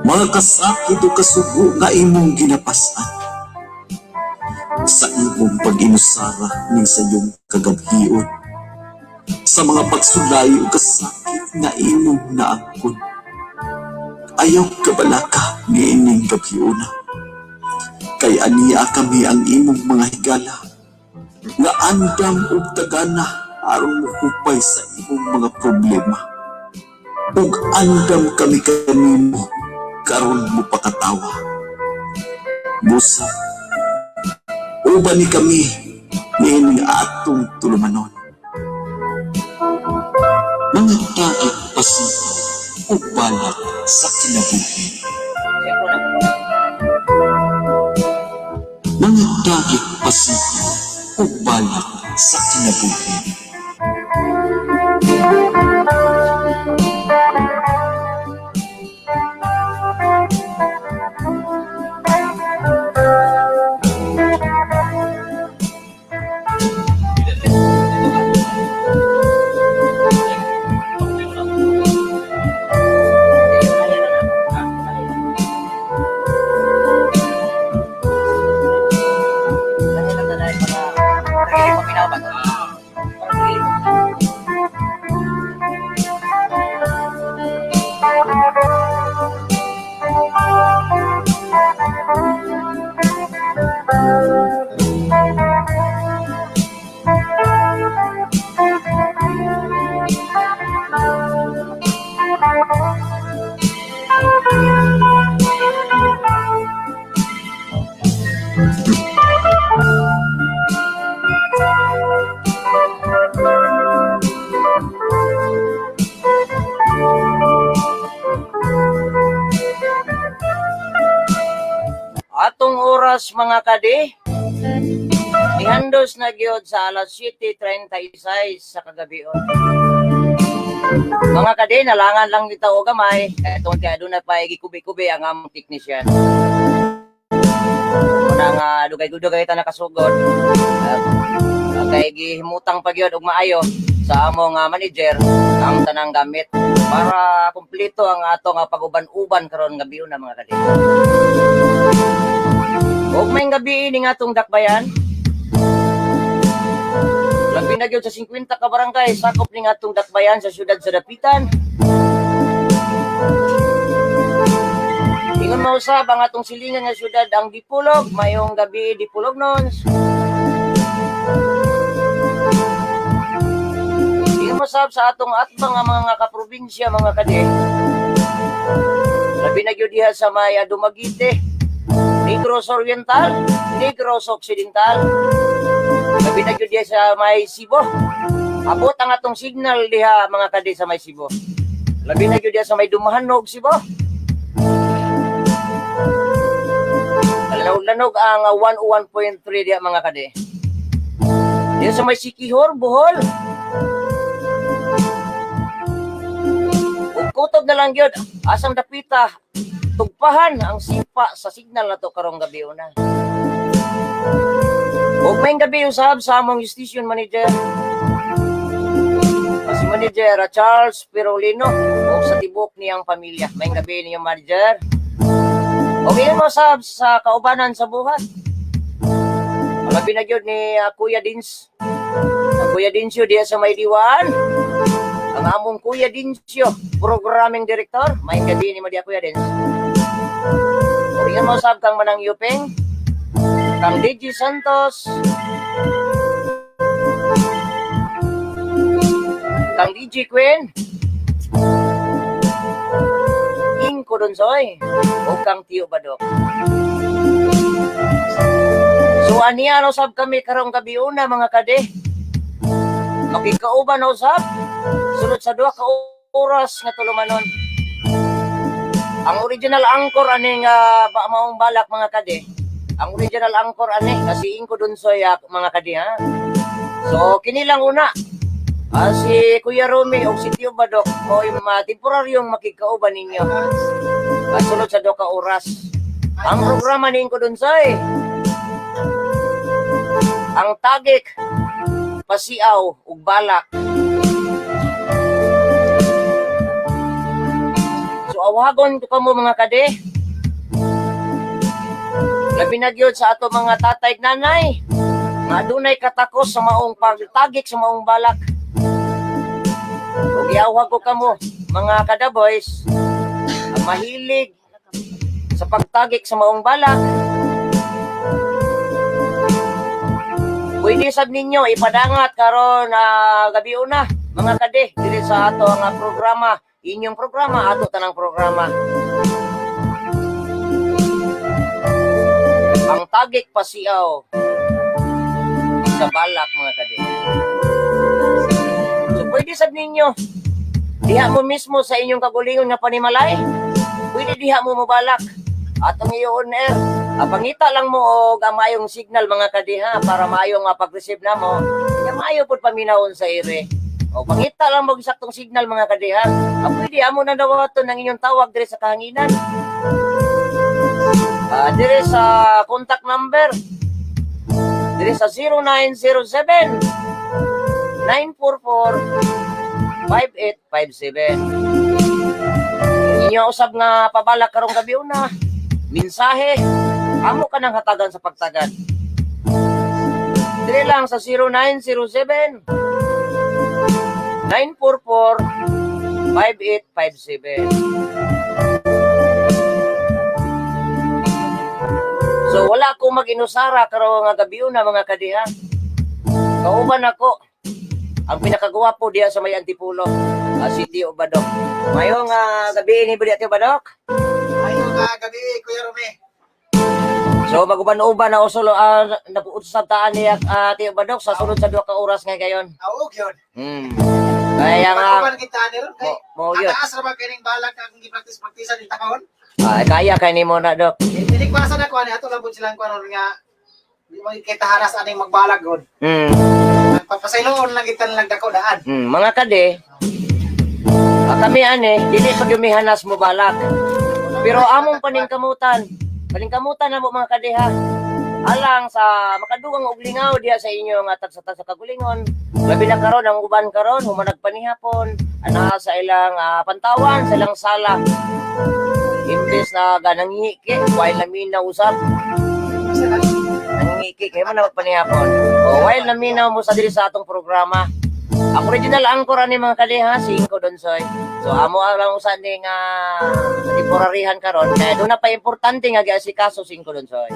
Mga kasakit o kasugo nga imong ginapasan. Sa imong pag-inusara ning sayong kagabhion. Sa mga pagsulay o kasakit nga imong naangkon. Ayaw kabalaka niining gabhiona. Kay ania kami ang imong mga higala nga andam ug tagana aron mohupay sa imong mga problema. Ug andam kami kanimo karon mopakatawa. Busa, uban ni kami niining atong tulumanon. Mga tagig pasiaw ug balak sa kinabuhi. Mga tagig pasiaw ug balak sa kinabuhi. Atong oras, mga kadi, nihandos na gyud sa alas 7:36 sa kagabion. Mga kadi, nalangan lang dito o gamay, kaya tungod kay aduna pa gikubi-kubi ang among technician. Una nga dugay-dugay ta nakasugod. Kay gihimutang pa gyud og maayo sa among manager ang tanang gamit para kumpleto ang atong pag-uban-uban karon gabi na, mga kadi. Ug may gabi ini nga atong dakbayan. Labi na gyud sa 50 ka barangay sakop ning atong dakbayan sa syudad sa Dapitan. Ingon mausab ang atong silingan nga syudad, ang Dipolog, mayong gabi, Dipolog nons. Ingon mausab sa atong atbang nga mga kaprobinsya, mga kadi. Labi na gyud diha sa may Dumaguete, Negros Oriental, Negros Occidental. Labi na gyud diha sa may Cebu. Abot ang atong signal diha, mga kadi, sa may Cebu. Labi na gyud diha sa may Dumahanog, Cebu. Lanog-lanog ang 101.3 diha, mga kadi. Diha sa may Siquijor, Bohol. Ug kutob na lang gyud asang dapita tugpahan ang sipa sa signal na to karong gabi una. Ug may gabi usab sa among station manager. Si manager Charles Perolino ug sa tibok niyang pamilya. May gabi niyo, manager. Ug ingon mo sab sa kaubanan sa buhat. Labi na gyud ni Kuya Dins. Kuya Dinsyo diya sa may diwaan. Ang among Kuya Dinsyo, programming director. May gabi ni mo diya, Kuya Dins. Ug ingon mo sab kang Manang Yupeng, kang DJ Santos, kang DJ Queen, Inko Donsoy, ug kang Tio Badok. So aniya na usab kami karong gabi una, mga kade. Makikauban na usab sulod sa 2 ka oras nga tulumanon. Ang original anchor aning maong balak, mga kade. Ang original anchor ani nga si Inko Donsoy, mga kade ha. So kini lang una. Si Kuya Romy o si Tio Badok mo yung temporaryong makikauban ninyo. Sulod sa 2 ka oras. Ang programa ni Inko Donsoy, ang tagik, pasiaw ug balak. So Awhagon ko kamo, mga kade. Labi na gyud sa ato mga tatay ug nanay nga adunay katakos sa maong pagtagik sa maong balak. Ug giawhag ko kamo, mga kada boys, ang mahilig sa pagtagik sa maong balak. Pwede sab ninyo ipadangat karon na gabi una, mga kade, diri sa ato ang programa, inyong programa, ato tanang programa. Ang tagik pasiaw sa balak, mga kade. So pwede sab ninyo diha mo mismo sa inyong kagulingon nga panimalay. Pwede diha mo mobalak. Atong i-on air. Pangita lang mo og ang maayong signal, mga kadiha, para maayo nga pag-receive namo. Nya maayo pud paminawon sa ire. O pangita lang mo og saktong signal, mga kadiha. Pwede amo na dawaton ang inyong tawag diri sa kahanginan. Diri sa contact number diri sa 0907 944 5857. Inyo usab nga pabalak karong gabi una. Mensahe, amo ka nang hatagan sa pagtagad. Diri lang sa 0907 944 5857. So wala ko mag-inusara karong nga gabi una, mga kadiha. Kauban ako ang pinakagwapo diha sa may Antipulo, si Tio Badok. Mayong gabi ni Budi, Tio Badok. Ayun nga gabi, Kuya Rome. So maguban-uban na usolo napuusab taan niya, Tio Badok, sa sunod sa 2 ka oras nga gayon. Awog yun. Kaya nga Pag-uban kita ni ron kay. mo yun. Ang taas ra ba kining balak ang gi-practice-practice ni taon? Kaya kay nimo na, Dok. Dili ko asa na ko ani ato lang pud silang kuan nga di mo kita haras aning magbalag gud. Nagpapasayloon lang kita lang dako daan. Mga kade, kami ane, dili pa gumihanas mo balak. Pero among paningkamutan, paningkamutan na mo, mga kadiha. Alang sa makadugang og lingaw diha sa inyo nga tagsa sa kagulingon. Labi na karon ang uban karon human nagpanihapon ana sa ilang pantawan, sa ilang sala. Imbes na ganangiki, while naminaw usab, nangiki kay man na magpanihapon. O while naminaw mo sa diri sa atong programa. Ang original anchor ani, mga kadiha, si Inko Donsoy. So amo ang usa ni nga temporarihan karon kaya doon na pa importante nga giasikaso si Inko Donsoy.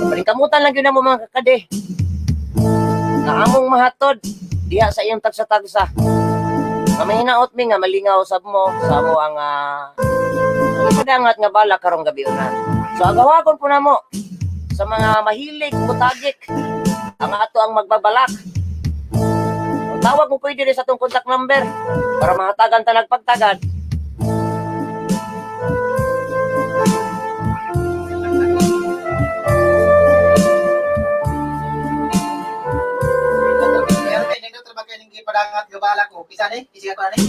So, paningkamutan lang yun na mo, mga kakade. Na among mahatod diha sa iyong tagsa-tagsa. Nga mahinaot mi nga malingaw sab mo sa amo ang ipadangat nga bala karong gabi una. So agawagon po namo sa mga mahilig mutagik ang ato ang magbabalak. Tawag mo pwede rin sa atong contact number para mahatagan ta nagpagtagad. Kuya Rome, nindot ra ba kining gipadangat nga balak ko? Kisa ni? Kisa ko ani?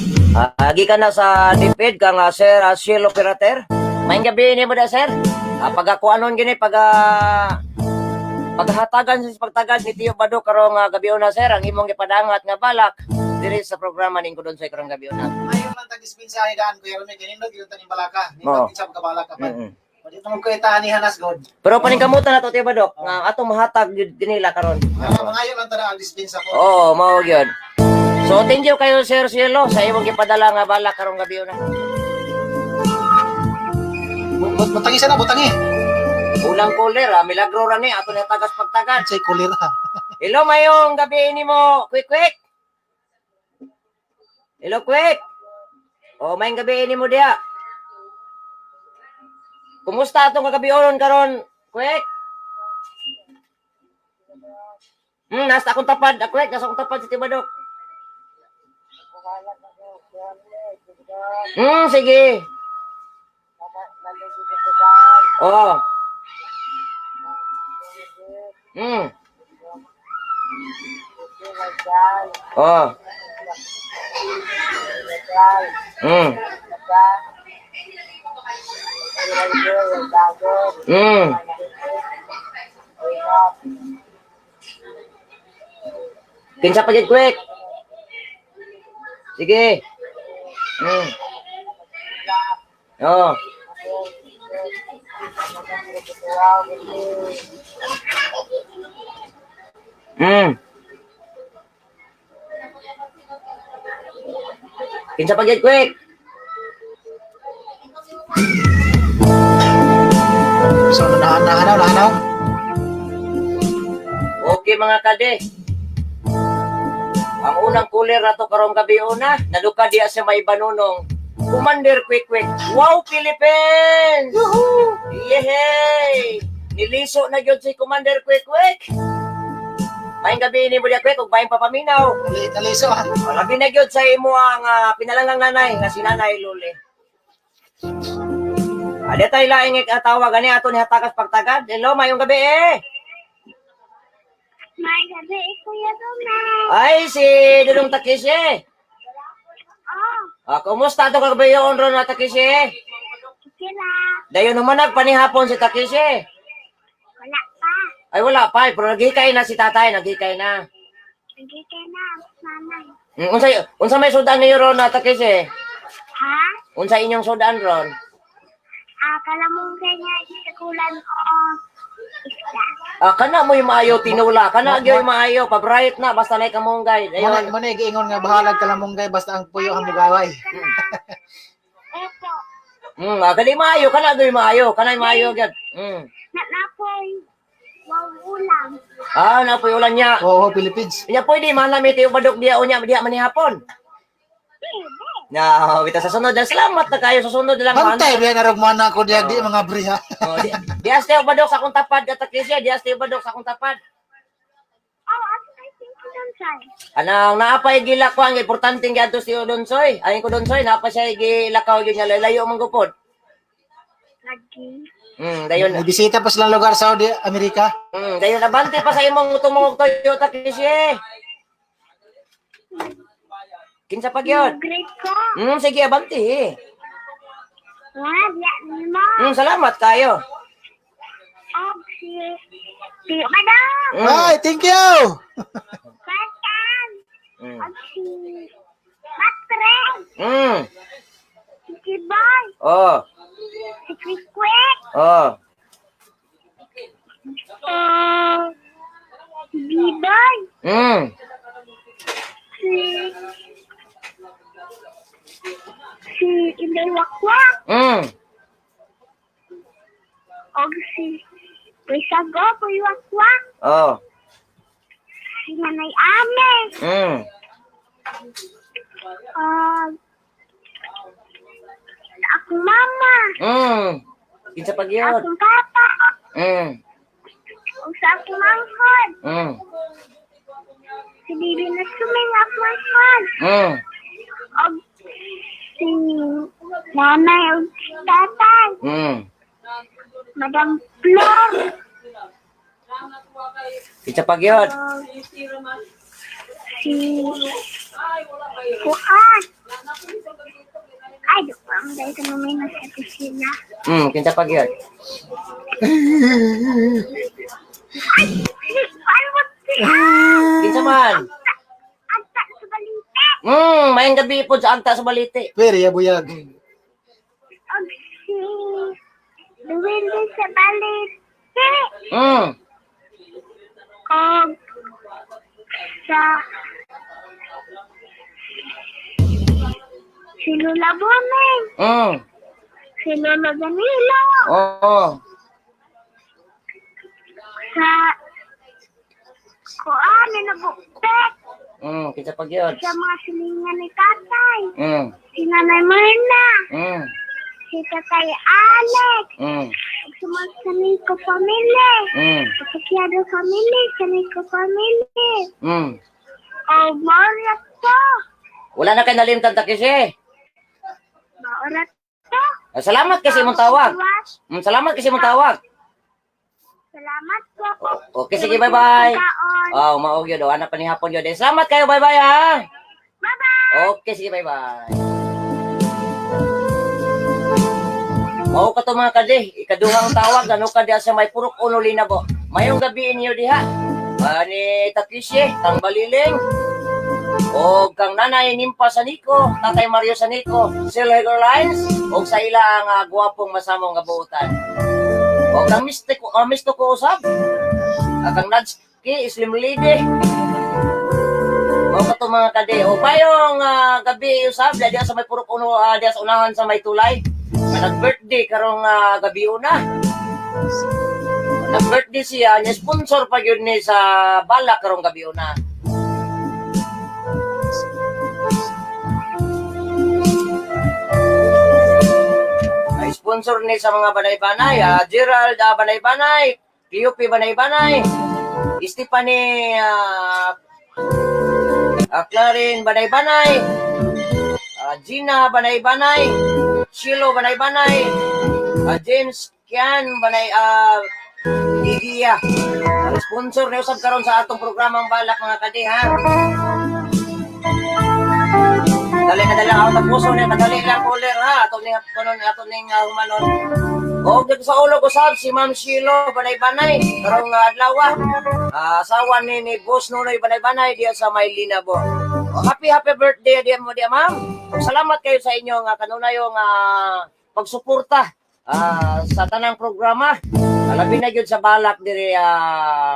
Agi ka na sa DepEd kang Sir Shell Operator. Maayong gabi ni mo da, sir. Pag ako anon gini pag paghatagan sa pagtagad ni Tio Bado karong gabi una, sir, ang imong gipadangat nga balak diri sa programa ning Kudon sa karong gabi una. Ayon lang tag-dispensa ni daan, Kuya Rome, kay nindot gyud taning balaka. Oo. Nindot gid sa pagkabalak ka pa. Di mo ko ni hanas god. Pero paningkamutan na to, Tio Badok, nga atong mahatag gyud dinila karon. Mga lang tada ang dispensa ko. Oo, mao gyud. So thank you kayo, Sir Cielo, sa imong gipadala nga balak karong gabi una. Butangi sana, butangi. Unang caller, milagro ra ni ato ni tagas pagtagad. Say kolera. Hello, mayong gabi ni mo, quick quick. Hello, quick. O, mayong gabi ni mo diha. Kumusta atong kagabi-oron karon, quick? Nasa akong tapad, quick, nasa akong tapad si Tibadok. Sige. Oh. Oh. Kinsa pa gid, quick? Sige. Oh. Kinsa pa gyud, quick? So nahanaw, nahanaw. Okay, mga kade. Ang unang kuler na to karong gabi una, naduka diya sa may banunong. Commander Quick Quick. Wow, Philippines! Yuhu! Yehey! Niliso na gyud si Commander Quick Quick. Maayong gabi ni Budia Quick ug maayong papaminaw. Naliso ah. Labi na gyud sa imo ang pinalangang nanay nga si Nanay Luli. Ade tay laing tawag ani ato ni hatakas pagtagad. Hello, maayong gabi eh. May gabi, Kuya Romel. Ay, si Dudong Takeshi. Oh, Ah, kumusta ato kagabi yon ron na Takeshi? sige lang. Dayon naman nagpanihapon si Takeshi. Wala pa. Ay, wala pa eh, pero naghikay na si tatay, naghikay na. Nagkikay na, nanay. Unsa may sudan niyo ron na Takeshi? Ha? Unsa inyong sudan ron? Ah, kalamong kanya isakulan o isda. Ah, kana mo yung maayo tinula, kana gyud yung maayo, pabright na basta nay kamunggay. Muna Dayon. muna giingon nga bahalag kalamunggay basta ang puyo ang mugaway. Opo. Kani maayo, kana gyud maayo, kana yung maayo gyud. Nanapoy. Wow, ulam. Ah, napoy ulan niya. Oo, Philippines. Nya pwede man lang may badok diya unya diya man hapon. Pwede. Na, bitaw sa sunod. Salamat na kayo sa sunod lang. Bantay biya narog man ako diya di mga bre ha. Oh, di aste badok sa akong tapad at Takeshi, di aste badok sa akong tapad. Oh, ako kay Cinco Donsoy. Anang naapay gilak ko ang importante gyud si Donsoy. Ayon ko Donsoy, naapa siya gilakaw gyud niya layo man gupod. Lagi. Dayon. May bisita pa silang lugar sa Saudi Amerika. Dayon abante pa sa imong tumungog Toyota, Takeshi. Kinsa pa gyud? Great ko. Sige abante. Eh. Nga, diya nimo. Salamat kayo. Og si Tiyo Madam. Ay, thank you. Welcome. Og si Matre. Si Kiboy. Oh, Si Quick. oh. Eh, si B-Boy. Si Inday Wakwak. Og si Pisago, Puy Wakwak. Oh. Si Nanay Ame. Og sa akong mama. Kinsa pa gyud? Akong papa. Og sa akong manghod. Si Bibi na suming akong manghod. Og si nanay og si tatay. Madam Flor. Kinsa pa gyud? Og si Kuan. Ay, di ko ang dahil ka naman nasa kusina. Kinsa pa gyud? Ay, Kuan mo siya! Kinsa man? Agta sa balite. Mayang gabi po sa agta sa balite. Pero ya buyag. Og si Duwende sa balite. Og sa si Lola Boneng, si Lolo Danilo, Oh. sa Kuan na bukpek, Kinsa pa gyud? sa mga silingan ni tatay, si Nanay Myrna, si Tatay Alex, ug sa mga Sanico family, sa Pakyado family, Sanico family, o Maura to, Wala na kay nalimtan, Takeshi. Maura to. Ah, salamat kasi mong tawag. Salamat kasi mong tawag. Salamat po. Okay, sige, bye-bye. Kaon. Oh, maog yun. Oh, anak pa ni hapon yun. Eh, salamat kayo. Bye-bye, ha. Bye-bye. Okay, sige, bye-bye. Mao ka to, mga kadi, ikaduhang tawag, ano ka diha sa may Purok Uno Linabo. Mayong gabi inyo diha. Ani Takeshi, tang baliling. O kang Nanay Nimpa Sanico, Tatay Mario Sanico, Sir Lines, o sa ilang gwapong masamong nga buotan. O kang Mistiko, Misto ko usab. Kang Nadski, Slim Lady. O kato mga kade. O payong gabi usab, diya sa may purok uno, diya sa unahan sa may tulay. Nga nag-birthday karong gabi una. Nag-birthday siya, niya sponsor pa yun ni sa balak karong gabi una. Ay, sponsor ni sa mga banay-banay, Gerald Banay-Banay, PUP Banay-Banay, Stephanie Clarin Banay-Banay, Gina Banay-Banay, Shilo Banay-Banay, James Kian Banay Igiya. Sponsor ni usab karon sa atong programang balak mga kadi ha. Dali na dali ako puso ni madali lang caller ha. Ato ning kunon ato ning humanon. Og dito sa ulo usab si Ma'am Shilo Banay-Banay karong adlaw. Asawa ni Boss Nonoy Banay-Banay diya sa Maylina bo. Oh, happy happy birthday diya mo diya ma'am. Ug salamat kayo sa inyong kanunayong pagsuporta sa tanang programa. Labi na gyud sa balak diri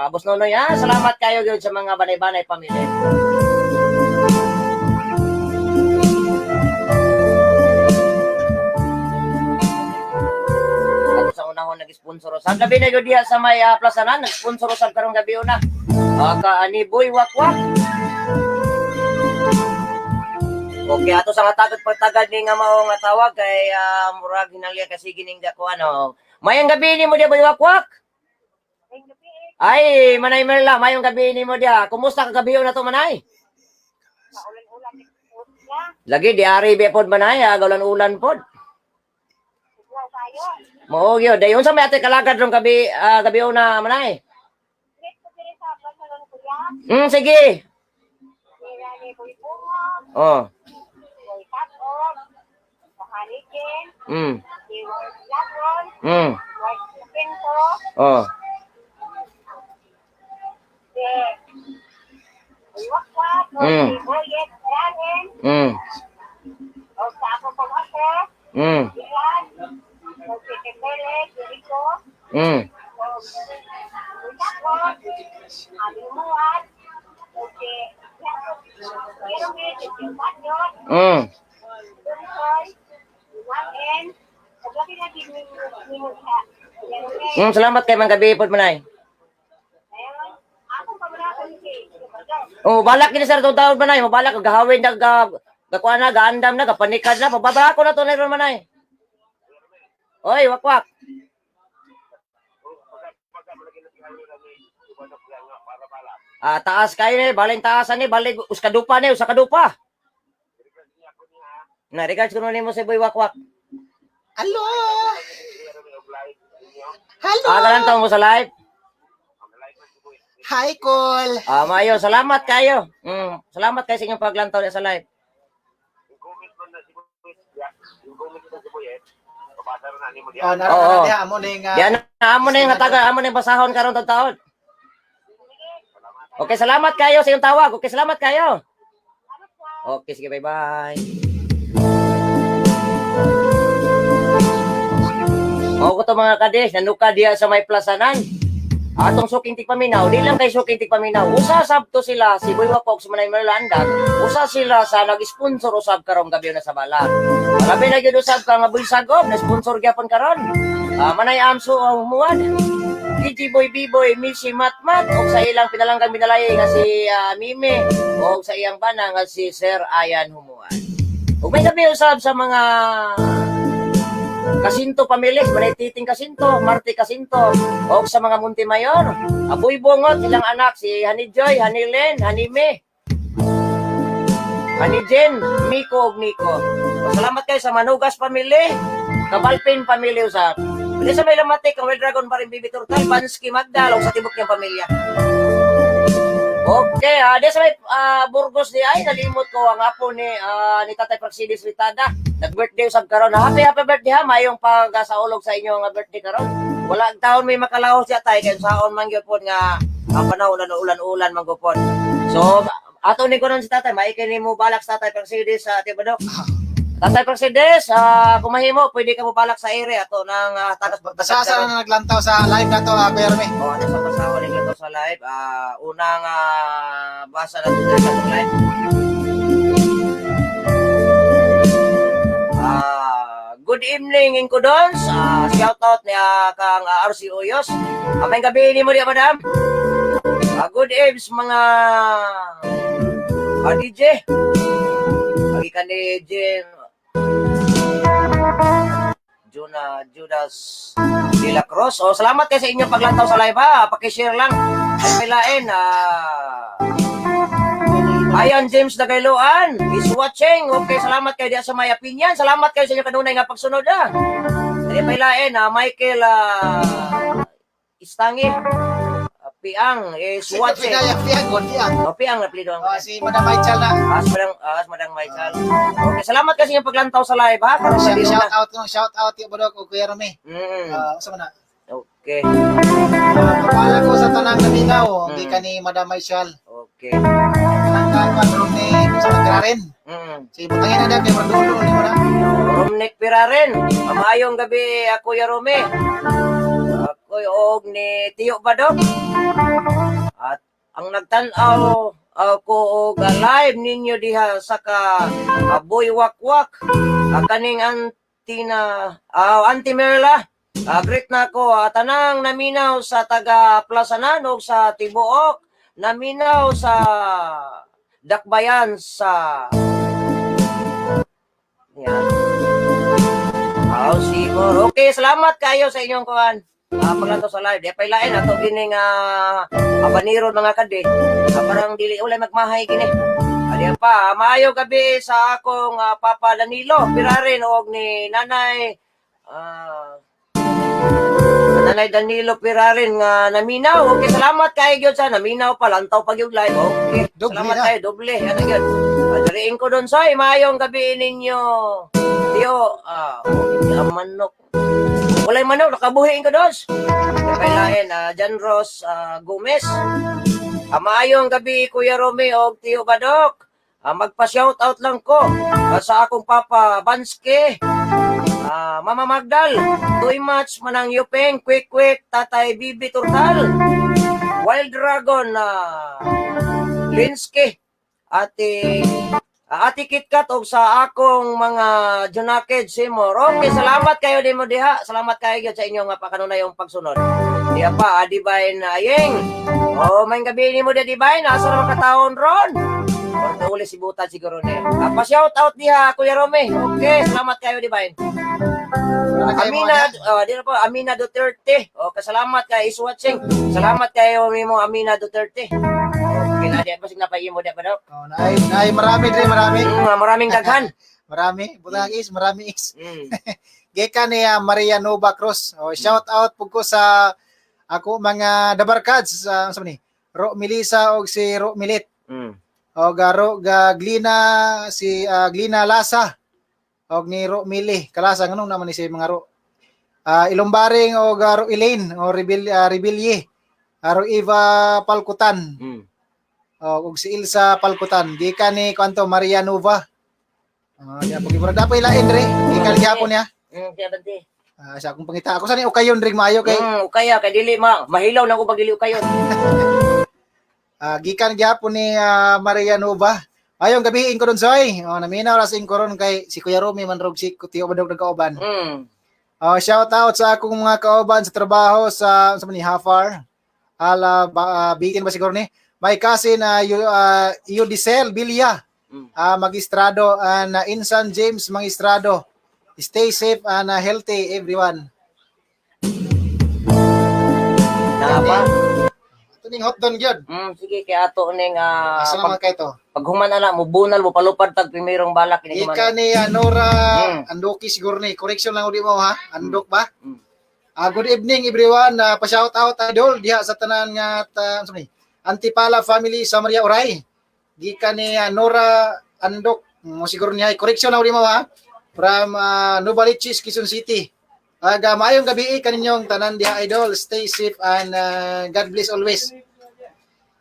Boss Nonoy ha. Salamat kayo gyud sa mga banay-banay pamilya. Ato sa unahon nag-sponsor usab. Labi na gyud diha sa may plaza na nag-sponsor usab karong gabi una. Ka ani Boy Wakwak. Okay, ato sa nga tagad pagtagad ni nga mao nga tawag kay murag hinalya kasi gining dako ano. Mayong gabi nimo diya Boy Wakwak. Ay, Manay Merla, mayong gabi nimo diya. Kumusta ka gabi na to Manay? Lagi di ari be pod Manay, gaulan-ulan pod. Mao gyud. Dayon sa may ate kalagad rong gabi gabi una Manay. Sige. Oh. Oh. Salamat kay Mang Gabi pod Manay. Oh, balak kini sir taon Manay, mabalak gahawin na ga gakuha na gaandam na gapanikad na pababala ko na to na Manay. Oy, wakwak. Taas kayo ni, baling taasan ni, baling uskadupa ni, usakadupa. Na regards ko nimo si Boy Wakwak. Hello! Hello! Galantaw mo sa live. Hi, Col! Mayo, salamat kayo. Salamat kayo sa inyong paglantaw niya sa live. Oh, naroon Oo. na diha amo ning Diyan na amo na yung hataga, amo na yung basahon karon taon. Okay, salamat kayo sa iyong tawag. Okay, salamat kayo. Okay, sige, bye-bye. Mao ko to mga kades, nanuka diya sa may plasanan. Atong suking tigpaminaw, di lang kay suking tigpaminaw. Usa sabto sila si Boy Wakok sa Manay Merlandag. Usa sila sa nag-sponsor usab karong gabi na sa balak. Labi na gyud usab ka nga Boy Sagob, na sponsor gyapon karon. Manay Amso ang humuan. DJ Boy B-Boy, Missy Matmat, og sa ilang pinalanggang binalay nga si Mime, og sa iyang bana nga si Sir Ayan Humuan. Ug may gabi usab sa mga Kasinto pamilya, Manay Titing Kasinto, Marty Kasinto, og sa mga Montemayor, Aboy Bongot, ilang anak, si Hani Joy, Hani Len, Hani Me, Hani Jen, Miko og Nico. Salamat kayo sa Manugas pamilya, Kabalpin pamilya usab. Pwede sa may lamatik, ang Wild Dragon pa rin Bibi Turtle, Pansky Magdal, og sa tibok niyang pamilya. Okay, di sa may Burgos di ay nalimot ko ang apo ni Tatay Praxidis Ritada. Nag-birthday usab karon. Happy happy birthday ha, mayong pag saulog sa inyo nga birthday karon. Wala ang taon may makalahos siya tay kay saon man gyud pod nga ang panahon na ulan-ulan man gyud pod. So Ato ni ko nun si tatay, maikay ni mo balak sa Tatay Mercedes sa Tibadok. Tatay Mercedes, kung mahimo, pwede ka mo balak sa ere ato ng tagas. Basta sa na naglantaw sa live na to, Kuya Remy. Oh, ano sa pasawa ni to sa live. Unang basa na to sa live. Good evening, Inkudons. Shout out ni kang RC Uyos. May gabi ni mo diya, madam. Good eves mga DJ. Agi ka ni Jim Juna Judas de la Cruz. Oh, salamat kay sa inyong paglantaw sa live ha. Paki-share lang. Ay pilain Ayan, James Dagayloan is watching. Okay, salamat kayo diya sa may opinion. Salamat kayo sa inyong kanunay nga pagsunod ha. Ay pilain Michael Istangi Piang is watching. Pinaya, piyang, god, piyang. Oh, Piang na plido ang. Oh, si Madam Michael na. As madang Michael. Okay, salamat kasi yung paglantaw sa live ha. Karon sa Shout out no, shout out yung Badok o Kuya Remy. Sa man na. Okay. Pagpapala ko sa tanang naminaw, hindi ka ni Madam Michael. Okay. Kanang kwan ron ni sa nagkararin. Si butangin na kay Mardulo ni mo na. Romnick Piraren. Maayong gabi, ako Kuya Rome. Ako'y og ni Tiyo Badok. At ang nagtan-aw ako og live ninyo diha sa ka Boy Wakwak. Kaning Antina, Auntie Merla. Greet na ako tanang naminaw sa taga Plaza Nanog sa Tibuok, naminaw sa Dakbayan sa yan. Oh, siguro. Okay, salamat kayo sa inyong kuan. Paglantaw sa live. Di pa ilain ato gining abaniro mga kadi. Parang dili ulay magmahay gini. Adi pa, maayo gabi sa akong Papa Danilo Pirarin og ni Nanay Nanay Danilo Pirarin nga naminaw. Okay, salamat kayo gyud sa naminaw pa lantaw pa gyud live. Okay. Doble salamat na. kayo doble. Ano gyud. Diriin ko doon sa maayong gabi ninyo. Tiyo, ang manok. Walay manok, nakabuhiin ko doon. Kailain, John Ross Gomez. Maayong gabi, Kuya Romy og Tiyo Badok. Magpa-shout out lang ko sa akong papa Banske. Mama Magdal, Tuy Match, Manang Yupeng, Quick Quick, Tatay Bibi Turtal, Wild Dragon, Linsky, Ate KitKat og sa akong mga Junaked Simor. Okay, salamat kayo nimo diha. Salamat kayo gyud sa inyong pakanunay yung pagsunod. Diha pa, Divine Ayeng. Oh, may gabi nimo diha Divine. Asa ra ka taon ron? Or uli si Butan siguro ni. Pa-shout out diha Kuya Rome. Okay, salamat kayo Divine. Wala kayo Amina, mga- di na po, Amina Duterte. Okay, salamat kay is watching. Salamat kayo mimo Amina Duterte. Okay, na diha basig napaimo diha ba daw? Oh, naay marami dre, marami. Maraming daghan. Marami, butang is, marami is. Gikan ni Maria Nova Cruz. Oh, shout out pug ko sa ako mga dabarkads sa uh, ni Ro Melissa og si Ro Milit. Og Ro ga Glina si Glina Lasa og ni Ro Mili. Kalasa nganong naman ni si mga Ro. Ilombaring og Ro Elaine o Rebille. Ro Eva Palkutan og si Ilsa Palkutan. Gikan ni kwanto Maria Nova. Di po gibura dapat ilain dre. Gikan gyapon niya. Kaya banti. Sa akong pangita ako sa ni ukayon dre maayo kay Ukaya kay dili ma mahilaw na ko pag dili ukayon. Gikan gyapon ni Maria Nova. Ayong gabiin ko dun soy. Oh, naminaw ra sa ron kay si Kuya Romy man rog si Tiyo Badog nagkauban. Oh, shout out sa akong mga kauban sa trabaho sa man ni Hafar. Ala ba, bitin ba siguro ni? My cousin Eudisel Bilya. Magistrado and Insan James Magistrado. Stay safe and healthy everyone. Na pa. Ito ning hot don gyud. Sige kay ato ning Asa naman pag, kay to? paghuman ana mo bunal mo palupad tag primerong balak kini human. Ika ni Nora Andoki siguro ni. Correction lang uli mo ha. Andok ba? Good evening everyone. Pa-shout out idol diha sa tanan nga ta, ano ni? Antipala family sa Maria Oray. Gikan ni Nora Andok. Mo siguro niya correction lang uli mo ha. From Novaliches, Quezon City. Aga maayong gabi kaninyong tanan diha idol. Stay safe and God bless always.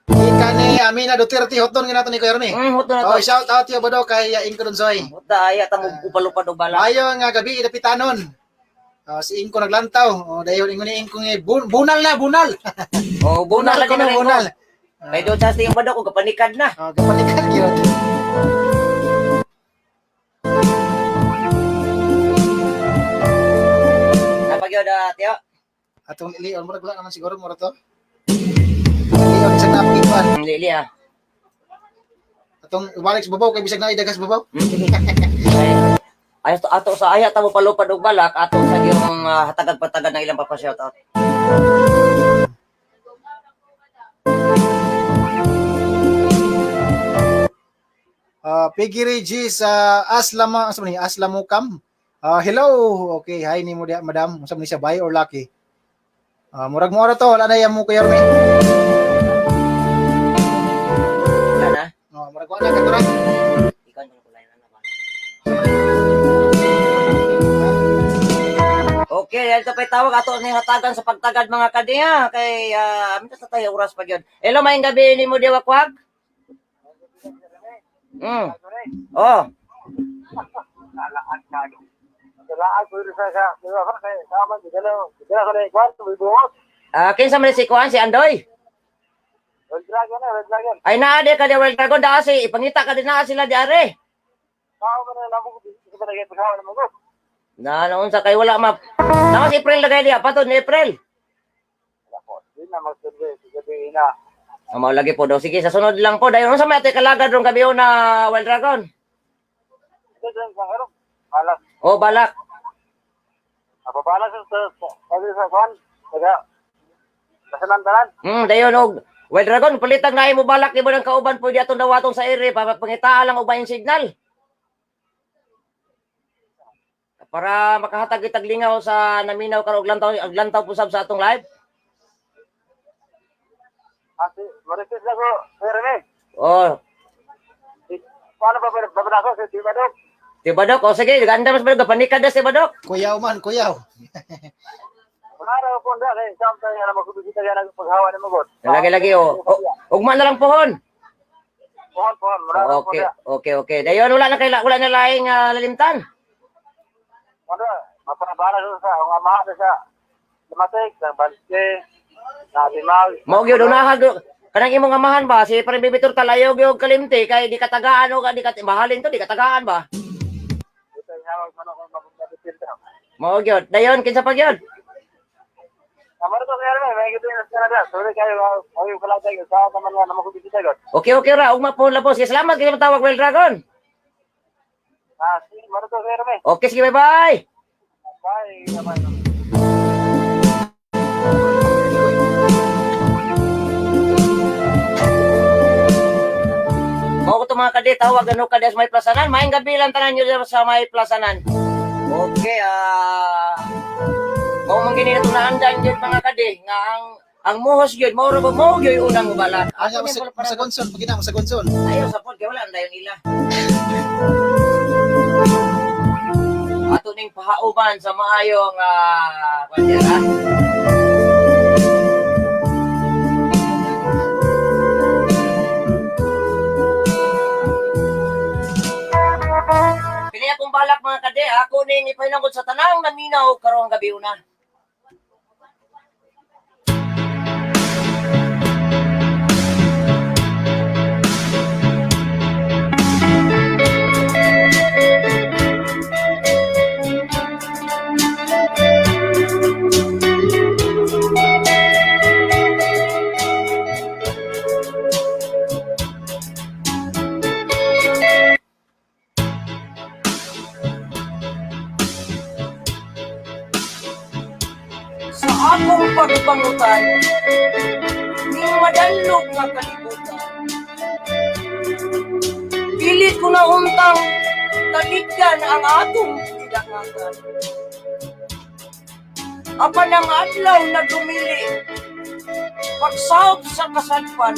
Ika ni Amina Duterte hotdon ginato ni Kuya Rene. Huto na Oh, to. shout out yo bodo kay Inko Donsoy. Huta ay ta mo upalupad og balak. Ayo nga gabi dapitanon. Oh, si Inko naglantaw. Oh, dayon ingon ni Inko nga bunal na, bunal. Oh, bunal lagi ko na na rin bunal. ko. Kay doon sa tiyong badok og kapanikad na. Oh, kapalikan gyud. Napagyod tiyo. Atong lilion murag wala naman siguro mura to. Lilion sa napagikuan. Lili ah. Atong ibalik sa babaw kay bisag na idagas babaw. Sige. Ay, ato, ato sa aya ta mo palupad og balak ato sa iyong hatagag-patagad ng ilang papa-shout out. Piggy Regis sa Aslama, asa man ni Aslamukam. Hello. Okay, hi nimo diha madam. Unsa man ni siya, bay or lucky? Murag mo ra to, wala na yan mo Kuya Rene. Wala na. Oh, murag wala ka to. Ikaw ang kulay na ba? Okay, ito pa'y tawag ato ni hatagan sa pagtagad mga kadiya kay mintas na tayo oras pa gyud. Hello, maayong gabi nimo di wakwak. Oh, kinsa man si kuan si Andoy? Ay naa di ka di Wild Dragon daa si ipangita ka din naa sila di are. Na naon sa kay wala ma. Nama si April lagay diya patod ni April. Mao lagi po daw. Sige, sa sunod lang po. Dayon unsa may ate kalagad rong gabi na Wild Dragon? Oh, balak. Dayon og Wild Dragon, palitag na imo balak nimo ng kauban pwede atong dawaton sa ere para pangitaan lang og bahin signal. Para makahatag itag lingaw sa naminaw karon og lantaw og lantaw po sab sa atong live. Oh, si Badok, oh sige, ganda mas Badok, panikad na si Badok. Kuyaw man, kuyaw. Lagi-lagi oh. Oh, ugma na lang pohon. Okay, okay, okay. Dayon wala na kay wala na laing lalimtan. Mao gyud unahan gyud kanang imong amahan ba si Parang Bibi Turtal ayaw gyud kalimti kay di katagaan o di kat mahalin to di katagaan ba. Mao gyud. Dayon kinsa pa gyud? Okay, okay ra ugma pohon labos. Sige, salamat kay tawag Wild Dragon. Okay, sige, bye-bye. Mao ko to mga kadi tawag ano kadi sa may plasanan. Maayong gabi lang tanan nyo dyan sa may plasanan. Okay, mao man gini na naandan gyud mga kadi nga ang muhos gyud mao ra ba mao gyud unang mubalak. Ano Ako sa ni sa Gonson, pag ina mo sa Gonson. Ayaw sa pod kay wala ang dayon ila. Ato ning pahauban sa maayong kwan ha. Kini akong balak mga kade, ako ning ipahinangkod sa tanang naminaw karong gabi una. Sa akong pagpangutan, ning madalog nga kalibutan. Pilit ko na untang talikdan ang atong gidangatan. Apan ang adlaw na dumili, pagsawb sa kasadpan,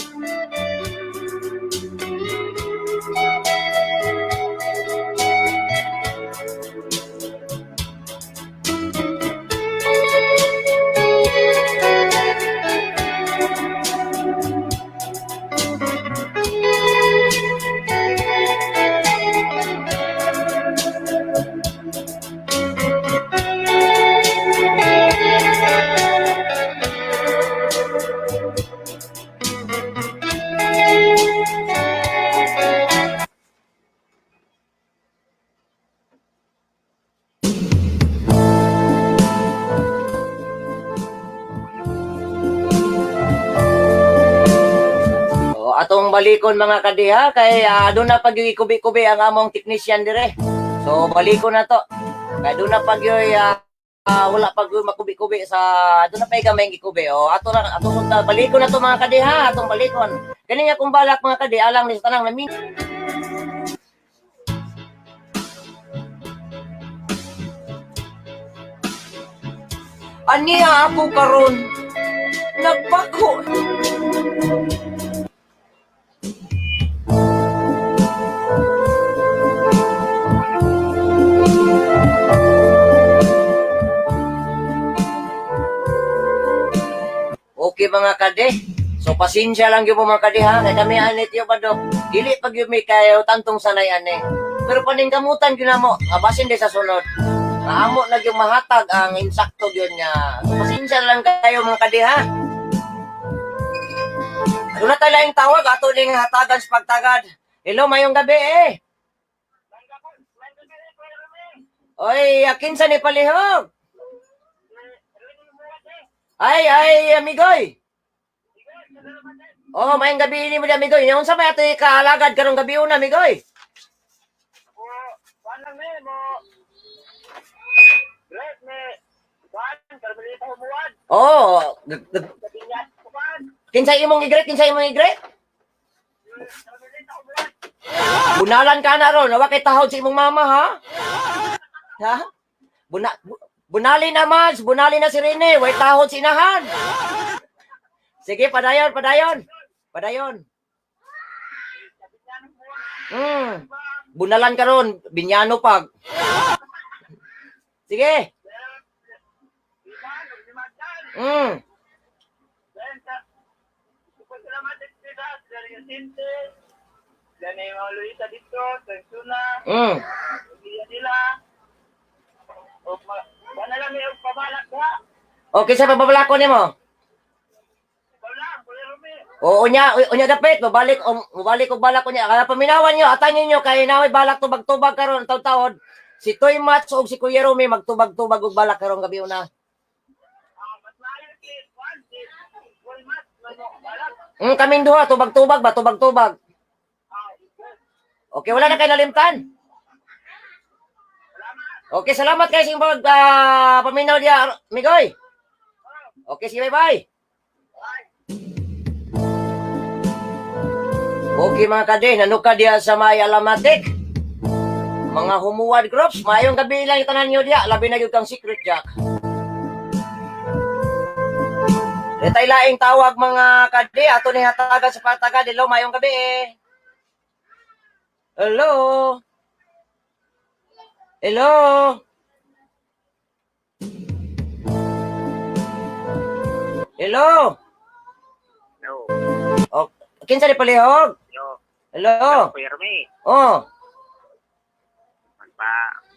Atong balikon, mga kadiha, kay doon na pag kubi-kubi ang among technician dire. So balikon na to. Kay doon na pag wala pag makubi-kubi sa doon na pa gamay gikubi. O ato na ato sunta balikon na to, mga kadiha, atong balikon. Kani nga kung balak, mga kadi, alang ni sa tanang namin. Aniya ako karon nagpako. Okay, mga kade. So pasensya lang gyud mo, mga kade, ha. Kay kami anit yo badok. Dili pag yun may kayo tantong sanay ane. Pero paningkamutan gyud namo nga basin di sa sunod. Nga amo na gyud mahatag ang insakto gyud nga. So pasensya lang kayo, mga kade, ha. Doon na tayo laing tawag ato ning hatagan sa pagtagad. Hello, mayong gabi eh. Oy, kinsa ni palihog? Ay, ay, amigoy. Oh, mayong gabi ni mo di, amigoy. Nya unsa may atoy kaalagad karong gabi una, amigoy? Oh, kinsa imong igret? Kinsa imong igret? Bunalan ka na ron. Wa kay tahod sa imong mama, ha? Ha? Bunali na, Mads. Bunali na si Rene. Way tahod sa inahan. Sige, padayon, padayon. Padayon. Bunalan ka ron. Binyano pag. Sige. Okay, sa pababalako nimo. Oo unya, unya dapit, babalik mobalik og balak unya. Kaya paminawan niyo, atan ninyo kay naway balak tubag-tubag karon taud-taod. Si Toy Mats ug si Kuya Romy magtubag-tubag og balak karong gabi una. Kaming duha tubag-tubag ba, tubag-tubag. Okay, wala na kay nalimtan. Okay, salamat kay sa pag paminaw diya, Migoy. Okay, sige, bye-bye. Okay, mga kade, nanuka diya sa may alamatik. Mga humuwad groups, maayong gabi lang itanan nyo diya, labi na yun kang Secret Jack. Retay laing tawag, mga kade, ato ni hatagan sa patagan, hello, maayong gabi eh. Hello. Hello. Hello. Hello. Oh, kinsa ni palihog? Hello. Hello. Kuya Remy. Oh,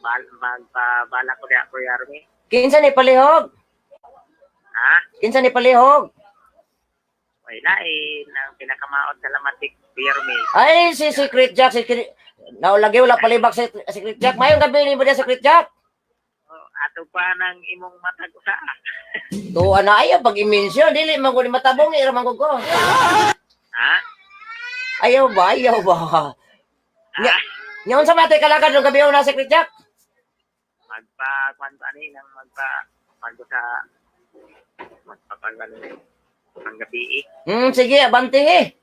Magpabala ko diya, Kuya Remy. Kinsa ni palihog? Ha? Kinsa ni palihog? Wala eh, nang pinakamaot sa lamatik, Kuya Remy. Ay, si Secret Jack, si Secret. Naulagi wala palibak si Secret Jack. Mayong gabi ni mo diya, Secret Jack. Oh, ato pa nang imong matag usa. Tuwa na ayaw pag i-mention dili man ko ni matabong ira man ko ko. Ha? Ayaw ba? Ayaw ba? Nya, nya unsa man atoy kalagad ng gabi na, Secret Jack? Magpa kwan pa ni nang magpa mag-usa magpa ni ang gabi eh. Sige, abante eh.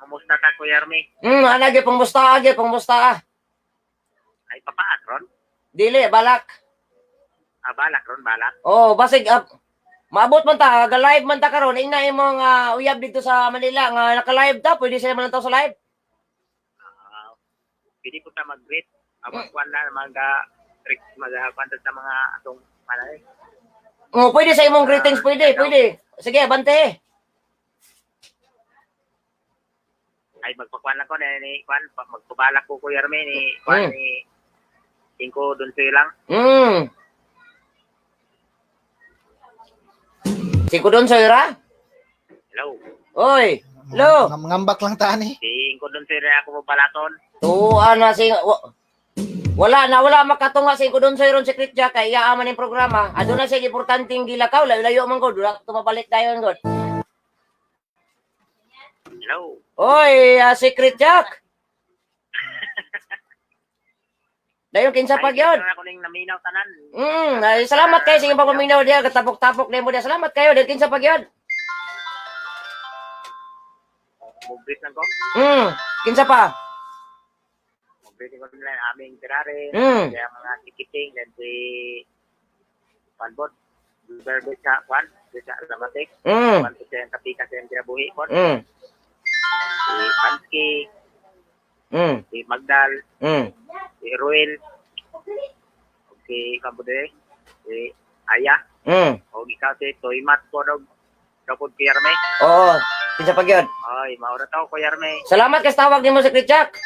Kumusta ta, Kuya Remy? Ana gyud pangmusta, gyud pangmusta. Ay papaat ron? Dili balak. Ah, balak ron, balak. Oh, basig maabot man ta, ga live man ta karon ina imong uyab dito sa Manila nga naka-live ta, pwede sila man sa live. Ah, pwede ko ta mag-greet. Mag-kwan na, mag-kwan sa mga atong malay. Oh, pwede sa imong greetings, pwede, pwede. Sige, abante. Ay magpakuan lang ko ni ni kwan magpabalak ko, Kuya Remy, ni kwan ni Cinco Dunsoy lang. Siko doon sa ira? Hello. Oy, hello. Ngambak lang tani. Cinco Dunsoy ra ako mabalaton. Tuwa na si wala na wala makatunga sa doon sa iron Secret Jack kay iya man ning programa. Aduna siya importanteng gilakaw, layo-layo man gud, wala tumabalik dayon gud. Hello. Oy, Secret Jack. Dayon kinsa pa gyud? Ay, ako ning naminaw tanan. Ay, salamat kayo sa inyong pagpaminaw diha, katapok-tapok nimo diha. Salamat kayo, dayon kinsa pa gyud? Mubrit lang ko. Kinsa pa? Mubrit ko nila ang aming tirare. Kaya mga tikiting then si Panbot. Berbe sa kwan, sa Alamatik. Kwan sa siyang kapika sa iyang kinabuhi kon. Si Pansky, si Magdal, si Ruel, ug si Kabude, si Aya, o ikaw si Toymat po og Kapod Kuya Arme. Oo, kinsa pa gyud? Ay, maura to Kuya Arme. Salamat kay sa tawag nimo, Secret Jack.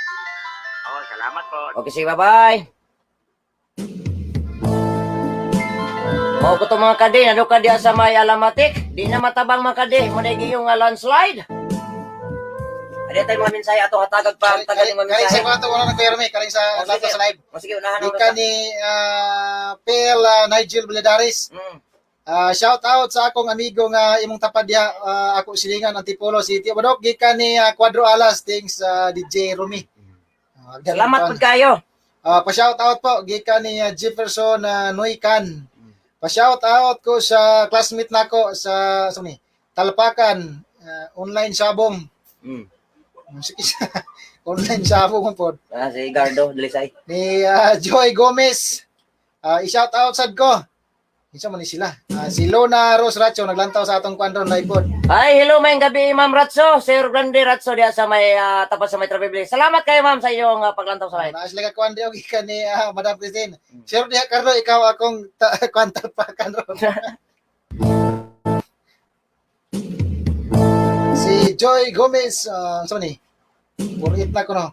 Oh, salamat po. Okay, sige, bye-bye. Mao ko to, mga kadi, ano ka diha sa may Alamatik? Di na matabang, mga kadi, mo na yung landslide. Adi tayo mga mensahe ato hatagag pa ang tagal ng mga Karing sa mensahe. kwarto wala na, Kuya Remy, karing sa Oh, lato sige. sa live. O sige, unahan ako. Gikan ni Pel Nigel Valladares. Shout out sa akong amigo nga imong tapad diha, ako silingan Antipolo City. Badok gikan ni Cuadro Alas thanks DJ Rumi. Salamat pud kayo. Pa-shout out po gikan ni Jefferson Noycan. Pa-shout out ko sa classmate nako sa sa ni Talpakan, online sabong. Online sabong man pod. Ah, si Gardo Dalisay. Ni Joy Gomez. I-shout out sad ko. Kinsa man ni sila? Si Lona Rose Racho naglantaw sa atong kwan ron live pod. Ay, hello, may gabi, Ma'am Ratso, Sir Grande Ratso diha sa may tapat sa may traffic light. Salamat kayo, ma'am, sa iyong paglantaw sa live. Naa sila ka kwan di og gikan ni Madam Christine. Sir diha Carlo, ikaw akong kwan Talpakan ron. Si Joy Gomez, sa ni? Purit na ko no.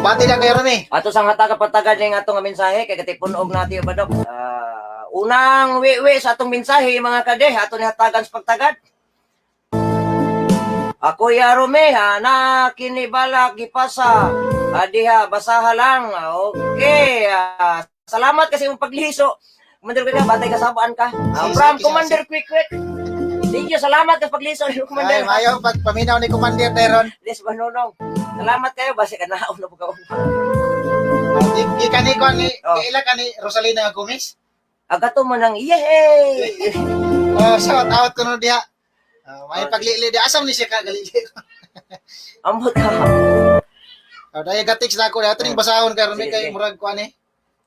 Bati na kayo ron eh. Ato sang hatag pagtagad ning atong mensahe kay katipon-og nati badok. Unang wiwi sa atong mensahe, mga kade, ato ni hatagan sa pagtagad. Ako ya Rome, ha, na kinibala gipasa. Diha basaha lang. Okay. Salamat kasi imong pagliso. Commander Quick, batay kasabaan ka. From Commander Quick Quick. Thank you, salamat sa pagliso ni Commander. Ay, mayo pagpaminaw ni Commander Teron. Des Manonong. Salamat kayo basi ka naon na po ka. Gikan ni kwan ni Oh. kaila ka ni Rosalina Gomez. Agato mo nang yay! Oh, shout out ko no diha. May Oh, paglili di asam ni siya ka galili. Amot ka. Oh, dahil gatix na ako ato ning basahon karon Sige, kay sige. murag kuan eh.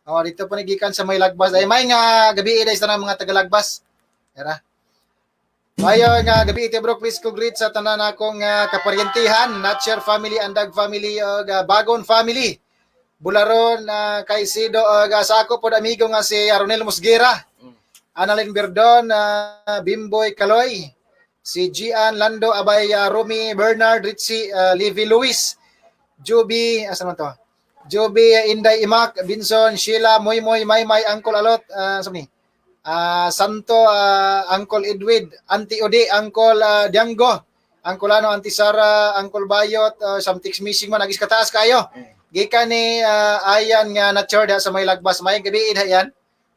Oh, dito po ni gikan sa may Lagbas. Ay may nga gabi eh sa mga taga-Lagbas. Era. Mayo nga gabi iti bro, please ko greet sa tanan akong kaparyentihan, Natcher family, Andag family ug Bagon family. Bularon na Caicedo ug sa ako pod amigo nga si Aronel Musguera. Annalyn Berdon, Bimboy Kaloy, si Gian Lando Abay, Romy Bernard Ritchie, Levi Luis, Juby, asa man to? Juby, Inday Imak, Binson, Sheila, Moy Moy, Maymay, Uncle Alot, sa ni? Santo, Uncle Edwin, Auntie Ode, Uncle Dianggo, Uncle Ano, Auntie Sara, Uncle Bayot, something's missing man, agis kataas kayo. Gikan ni Ayan nga na diha sa may Lagbas, mayong gabi diha yan.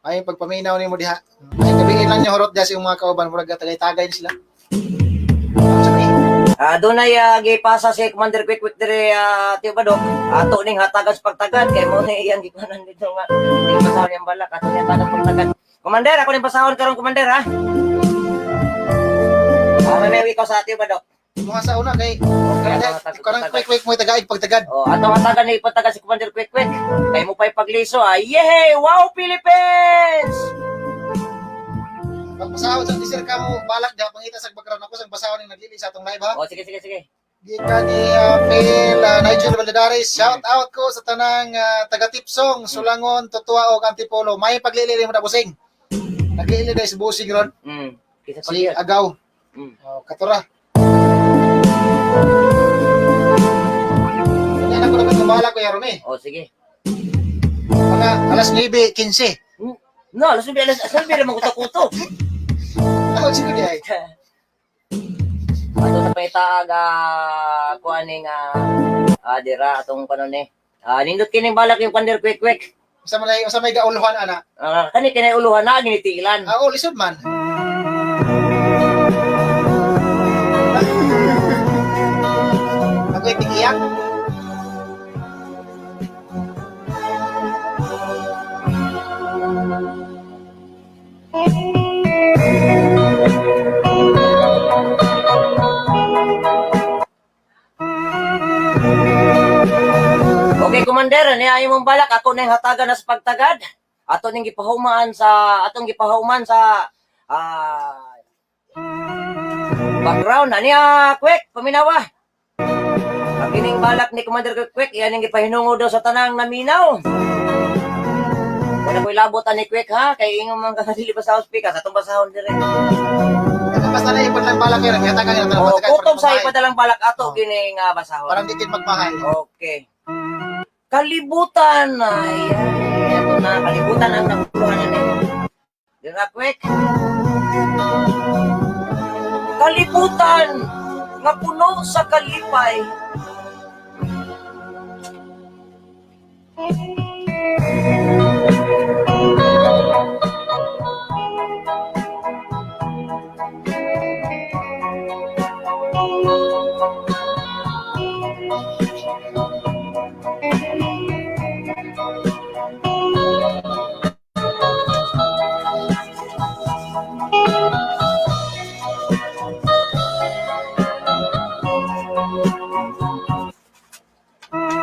Ay pagpaminaw nimo diha. Ay gabi lang niyo horot diha sa imong mga kauban, murag tagay-tagay ni sila. Sa ni? Dunay gipasa si Commander Quick Quick dire, Tio Badok. Ato ning hatagan sa pagtagad kay mo ni iyang gikunan dito nga. Di basahon yang balak ato ning hatagan pagtagad. Commander, ako ning basahon karon, Commander, ha. May ikaw sa Tio Badok. Mga sa una kay Okay, ato hatagan kanang pagtagad. quick quick mo tagaig pagtagad. Oh, ato hatagan ni pagtagad si Commander Quick Quick. Kay mo pa'y pagliso, ah. Yehey! Wow, Philippines! Pagpasahod sa tisir ka mo balak diha pangita sa background ako sa basahon ning naglili sa atong live ha. Oh, sige, sige, sige. Gikan ni Phil Nigel Valladares, shout out ko sa tanang taga Tipsong, Sulangon, Totua ug Antipolo. May paglili mo na busing. Naglili dai sa busing ron Kisa si pa. Agaw. Oh, katura. Kanya na ko naman tumala ko Yarome. Oh, sige. Mga alas 9:15. No, alas 9, alas 9 naman kuto-kuto. Ako siguro di ay. Ato sa pangitaag kuan ning dira atong kanon ni. Nindot kining balak yung Commander Quick Quick. Usa may gaulhan ana. Kani kinay uluhan na ginitilan. Ah, oh, lisod man. kay tigiyak. Okay, Commander, niya imong balak ako ning hatagan na sa pagtagad. Ato ning gipahuman sa atong gipahuman sa background aniya quick paminawa. Ang kining balak ni Commander Quick, iyan ang gipahinungod daw sa tanang naminaw. Wala ko'y labot ani Quick ha, kay ingon man ka dili basahon speaker sa atong basahon dire. Basta na ipon lang balak kayo, hatagan nila Oh, tanang kutob sa ipadalang balak ato Oh. kining basahon. Parang di kin magmahay. Okay. Kalibutan. Ay, ay, ito na. Kalibutan ang naguluhan na nito. Dira, quick. Kalibutan nga puno sa kalipay.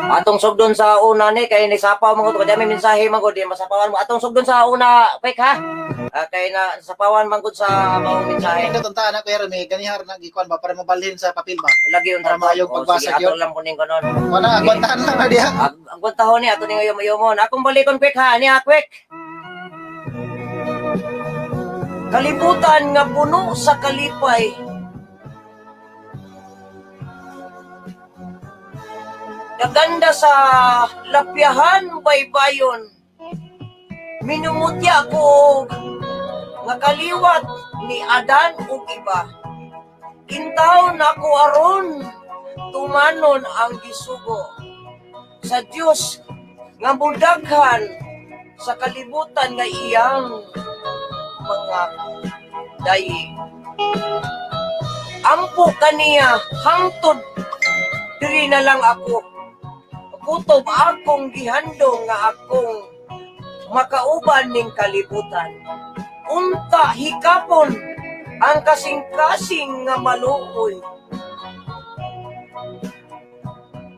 Atong sugdon sa una ni kay nisapaw man gud kay may mensahe man gud di masapawan mo. Atong sugdon sa una, quick ha. Kay na sapawan man gud sa maong mensahe. Nindot unta na kuya Remy, ganihar na gikuan ba para mabalhin sa papel ba. Lagi unta. Para maayong Oh, pagbasa sige, gyud. ato lang kuning konon. Wala, agwantahan lang na diha. Ang kwentahon ni ato ni ngayon mayomon. Akong balikon quick ha, niya quick. Kalibutan nga puno sa kalipay. Naganda sa lapyahan baybayon. Minumutya ko og nga kaliwat ni Adan ug iba. Intaw na ko aron tumanon ang gisugo sa Dios nga mudaghan sa kalibutan nga iyang mga dayi. Ampo kaniya hangtod diri na lang ako. Kutob akong gihandong nga akong makauban ning kalibutan. Unta hikapon ang kasing-kasing nga maluoy.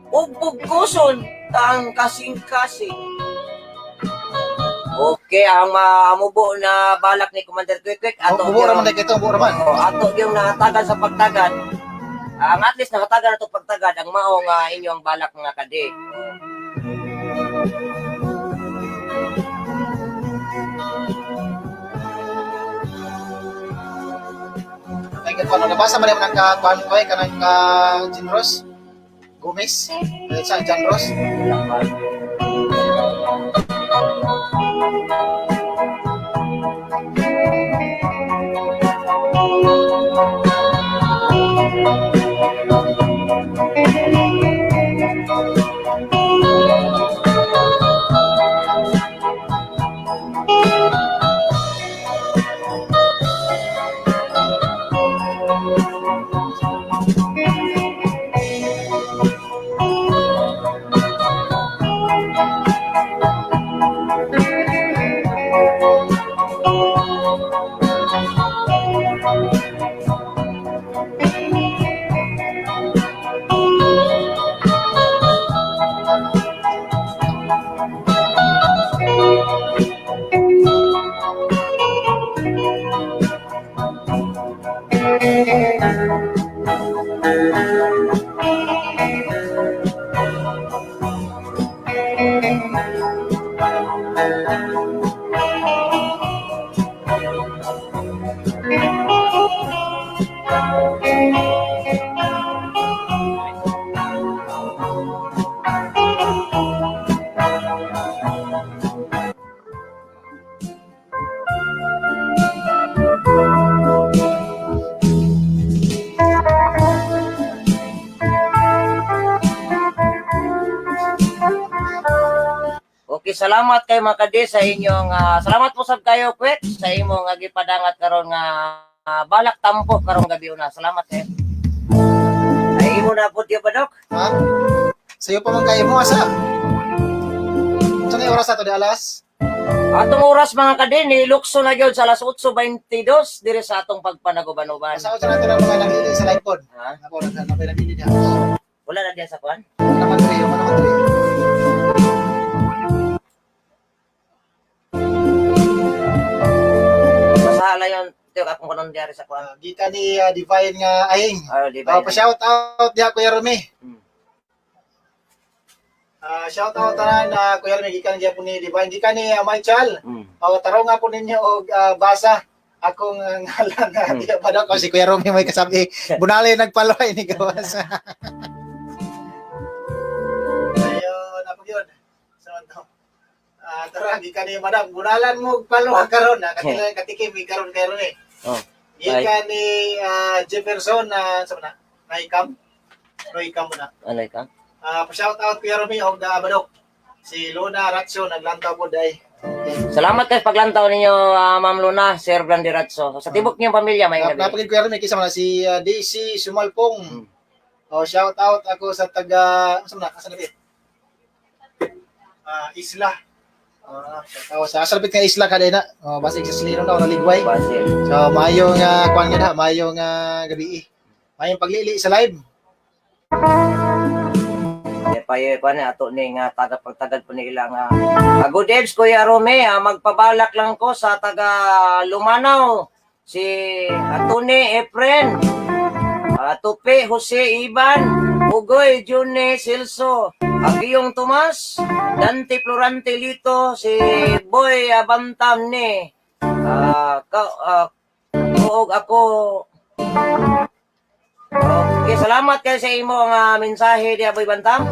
Ug bugkuson ta ang kasing-kasing. Okay, ang maamubo na balak ni Commander Quick Quick ato Buo ra man dai kito, buo ra man. Oo, ato yung nahatagan sa pagtagad. Ang at least nahatagan ato pagtagad ang mao nga inyong balak mga kadi. Ay kuan nabasa man ang ka kuan ko ay kanang ka Jinros Gomez. Eh, sa Jan Ross. Okay, salamat kay mga kadi sa inyong salamat po sab kayo Kwek sa imong gipadangat karon nga balak tampo karong gabi una. Salamat eh. Ay imo na po, Tiyo Badok. Ha? Sayo pa man kayo mo asa. Sa na oras ato di alas? Atong oras, mga kadin, nilukso na gyud sa alas 8:22 diri sa atong pagpanaguban-uban. Asa sa nato ng mga naglili sa live pod. Ha? Ako naghanap naglili diha. Wala na diyan sa kuan? Wala naman diri, wala naman diri. Basahala yon, Tiyo, akong kanon diari sa kuan. Gikan ni Divine nga ahing. Ah, di ba? Pa-shout out diha, Kuya Rumi. Shout out tanan na Kuya Rumi, gikan gyapon ni Divine, gikan ni Michael. Tarong nga po ninyo og basa akong ngalan na di pa daw ko si Kuya Rumi may kasabi. Bunali nagpalway ni gawas. Ayun, ako yun. So, ano? Tara, gikan ni Madam. Bunalan mo og palwa karon na katila katikim karon kay Rumi. Oh. Gikan ni Jefferson na sa na Naikam. Naikam mo na. Ano ka? Pa-shout out Kuya Rumi og Badok. Si Luna Ratso naglantaw po day. Salamat kay paglantaw ninyo, Ma'am Luna, Sir Brandy Ratso. Sa tibok niyong pamilya, may gabi. Napagid Kuya Rumi kisa man na si DC Sumalpong. Oh, shout out ako sa taga sa man na asa na Isla. Shout out sa asalpit nga isla kada na. Oh, basig sa Silino na naligway. Basil. So maayo nga kuan nga da, maayo nga gabi. Maayong paglili sa live. Kaya pa yun, kuan ato ni nga taga pagtagad po nila nga. Good eves, Kuya Rome, magpabalak lang ko sa taga Lumanaw. Si Atone Efren, Tupi Jose Iban, Ugoy June Silso, Agiyong Tomas, Dante Florante Lito, si Boy Abantam ni ka, kuog ako. Okay, salamat kay sa imo nga mensahe di Boy Bantam.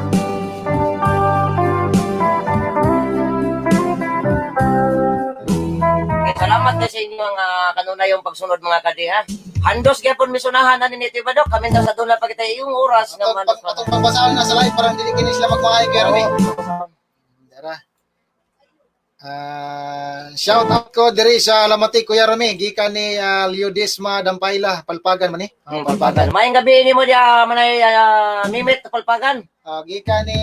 Okay, salamat kay sa inyo nga kanunayong pagsunod, mga kadiha. Handos gyapon misunahan ani ni Tiyo Badok, kami ta sa dula pa kita iyong oras nga Atong mandos. pag, atong pagbasaan na sa live parang dili kini sila magmaayo, Kuya Rumi. Dara. Shout out ko diri sa Lamati, Kuya Rami, gikan ni Leodisma Dampayla, Palpagan man ni. Palpagan. Maayong gabi nimo diya manay Mimit Palpagan. Gikan ni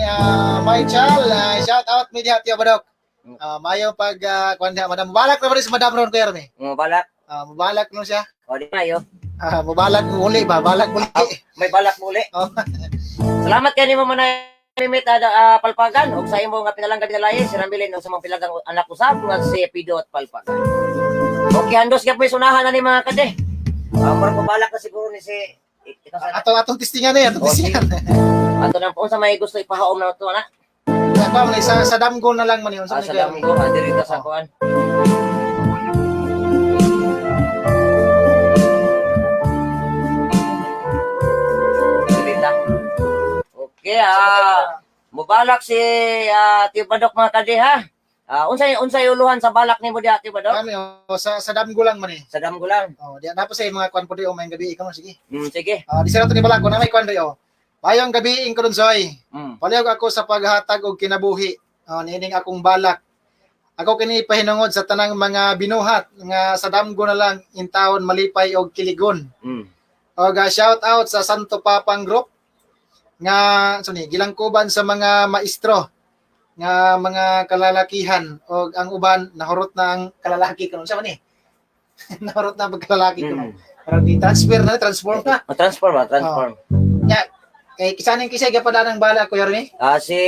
Michael, shout out mi diha, Tiyo Badok. Maayo pag kuan diha, Madam. Mubalak na ba ni si Madam ron, Kuya Rami? Mo balak. Mubalak no siya. O di mayo. Mubalak muli ba? Balak muli. May balak muli. Oh. Salamat kay nimo manay Mimit Palpagan ug sa imo nga pinalangga dinalahi si Rambilin ug sa mga pilagang anak usab nga si Pido at Palpagan. Okay, handos gyud may sunahan na ni mga kade. Murag mobalak na siguro ni si ikaw sa Atong testingan eh, atong Oh, testingan. Ato nang unsa may gusto ipahaom na to na. Ako man sa damgo na lang man yun. Sa Sa Kuya Rami? damgo diri ta sa kuan. Diri ta. Okay, mubalak si Tiyo Badok, mga kadi ha. Unsay unsay uluhan sa balak nimo diha, Tiyo Badok? Kami, oh, sa damgo lang man eh. Sa damgo lang. Oh, di na po sa mga kuan po di oh, may gabi ikaw sige. Sige. Di sila to ni balak ko na may kuan di oh. Mayong gabi ing ko soy. Palihog ako sa paghatag og kinabuhi. Oh, niining akong balak. Ako kini pahinungod sa tanang mga binuhat nga sa damgo na lang intawon malipay og kiligon. Og shout out sa Santo Papang Group nga so ni gilangkuban sa mga maestro nga mga kalalakihan og ang uban nahurot na ang kalalaki kuno sa man ni. Nahurot na ang pagkalalaki kuno. Parang di transfer na, transform na. Transform, transform. Ya, kay kisaning kisay gapadaan ang bala, Kuya Rene. Si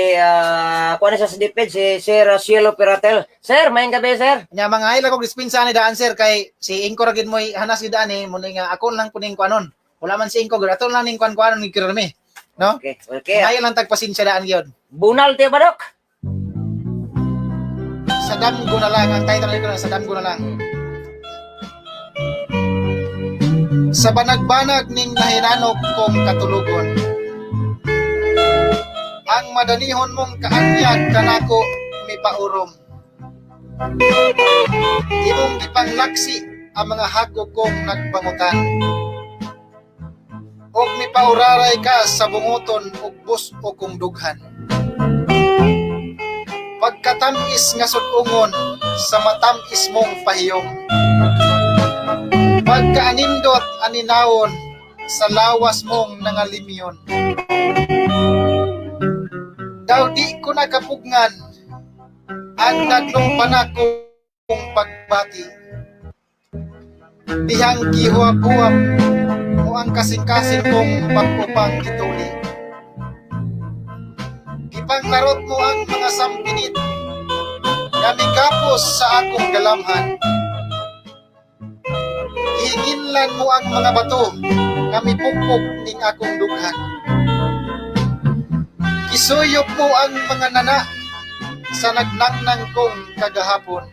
kuan na siya sa DepEd, si Sir Cielo Piratel. Sir, mayong gabi, sir. Nya mga ay lang kog dispensa ni daan, sir, kay si Ingko ra gid moy hanas gid daan eh mo nga ako lang kuning kuanon. Wala man si Ingko gud ato lang ning kuan-kuanon ni Kuya Rene. No? Okay. Ay lang tagpasensya daan gyud. Bunal Tiyo Badok. Sa damgo na lang ang title nito, sa damgo na lang. Sa banag-banag ning nahinanok kong katulugon. Ang madanihon mong kaanyag kanako mipaurong. Imong gipanglaksi ang mga hago kong nagbangutan. Og mipauraray ka sa bunguton ug bus-o kong dughan. Pagkatamis nga sud-ungon sa matamis mong pahiyom. Pagkaanindot aninawon sa lawas mong nangalimyon. Daw di ko nakapugngan ang tatlong panakong pagbati. Dihang gihuap-huap mo ang kasing-kasing kong pag-upang gituli. Gipanglarot mo ang mga sampinit nga migapos sa akong galamhan. Gihinginlan mo ang mga bato nga mipukpok ning akong dughan. Gisuyop mo ang mga nana sa nagnangnang kong kagahapon.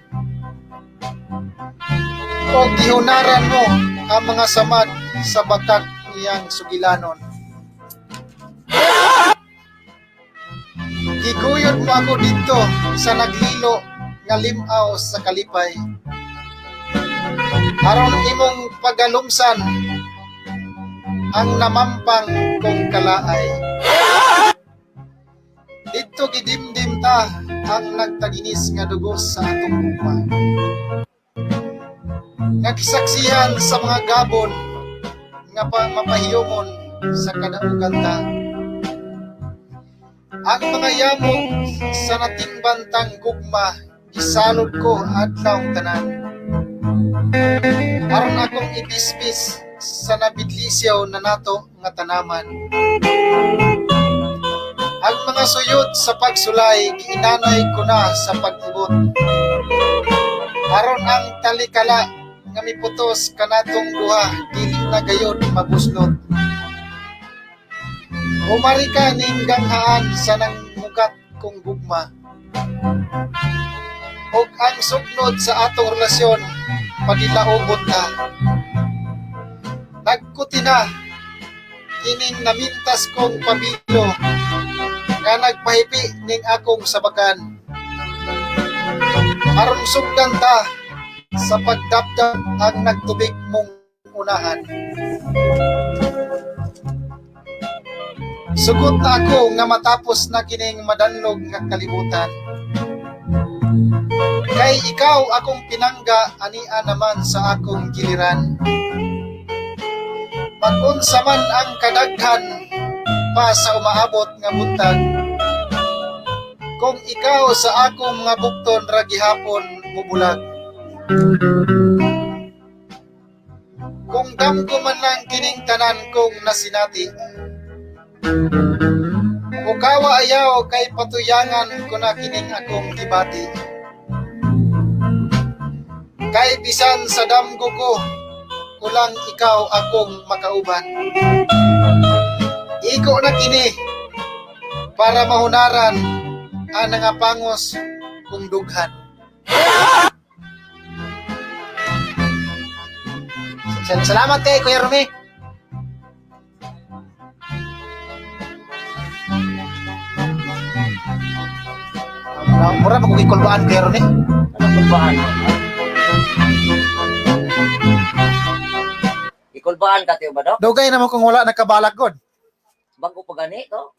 O gihunaran mo ang mga samad sa bakak niyang sugilanon. Giguyod mo ako dito sa naglilo nga limaw sa kalipay. Aron imong pagalumsan ang namampang kong kalaay. Didto gidimdim ta ang nagtaginis nga dugo sa atong gugma. Nga gisaksihan sa mga gabon nga pa mapahiyomon sa kadaugan ta. Ang mga yamo sa natingbantang gugma gisalod ko adlaw tanan. Aron akong ibisbis sa nabidlisyaw na nato nga tanaman. Ang mga suyod sa pagsulay giinanay ko na sa pag-ibot. Aron ang talikala nga miputos kanatong duha dili na gayod mabuslot. Humari ka ning ganghaan sa nangmugat kong gugma. Og ang sugnod sa atong relasyon pagilaugon ta. Nagkuti na kining namintas kong pabilo nga nagpahipi ning akong sabakan. Aron sugdan ta sa pagdapdap ang nagtubig mong unahan. Sugot na ako nga matapos na kining madanlog nga kalibutan. Kay ikaw akong pinangga ania naman sa akong giliran. Mag-unsa man ang kadaghan pa sa umaabot nga buntag. Kung ikaw sa akong mga bukton ra gihapon mubulag. Kung damgo man lang kining tanan kong nasinati. Mukawa ayaw kay patuyangan ko na kining akong gibati. Kay bisan sa damgo ko, kulang ikaw akong makauban. Iko na kini para mahunaran ang nangapangos kung dughan. Salamat kay Kuya Rumi. Mura pa kong ikulbaan, Kuya Rumi. Anong kulbaan mo? Ikulbaan ka tiyo ba do? Dugay naman kung wala nakabalak god. Bago pa gani to?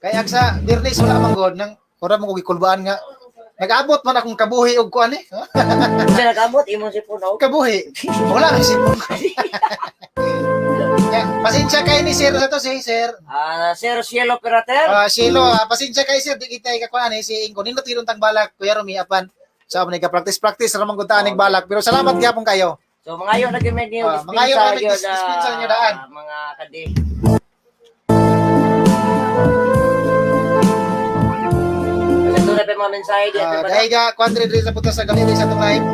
Kay ag sa Biyernes wala man god nang mura man kong ikulbaan nga nag-abot man akong kabuhi og kuan eh. Kasi nag-abot imong sipon og. Kabuhi. Wala kay sipon. Ya, pasensya kay ni sir sa to si sir. Ah, Sir Cielo Pirater. Shelo, pasensya kay sir di kita ikakuan eh si Ingo. Nindot gyud tang balak Kuya Rumi apan sa man practice practice ra man gud ta aning balak pero salamat gyapon kayo. So mangayo na gyud niyo Mangayo dispensa na gyud, dispensa ninyo daan. mga kadi. Ito na pa yung mga mensahe di ate ba? Dahil ga kuan diri sa punta sa galeri sa atong live.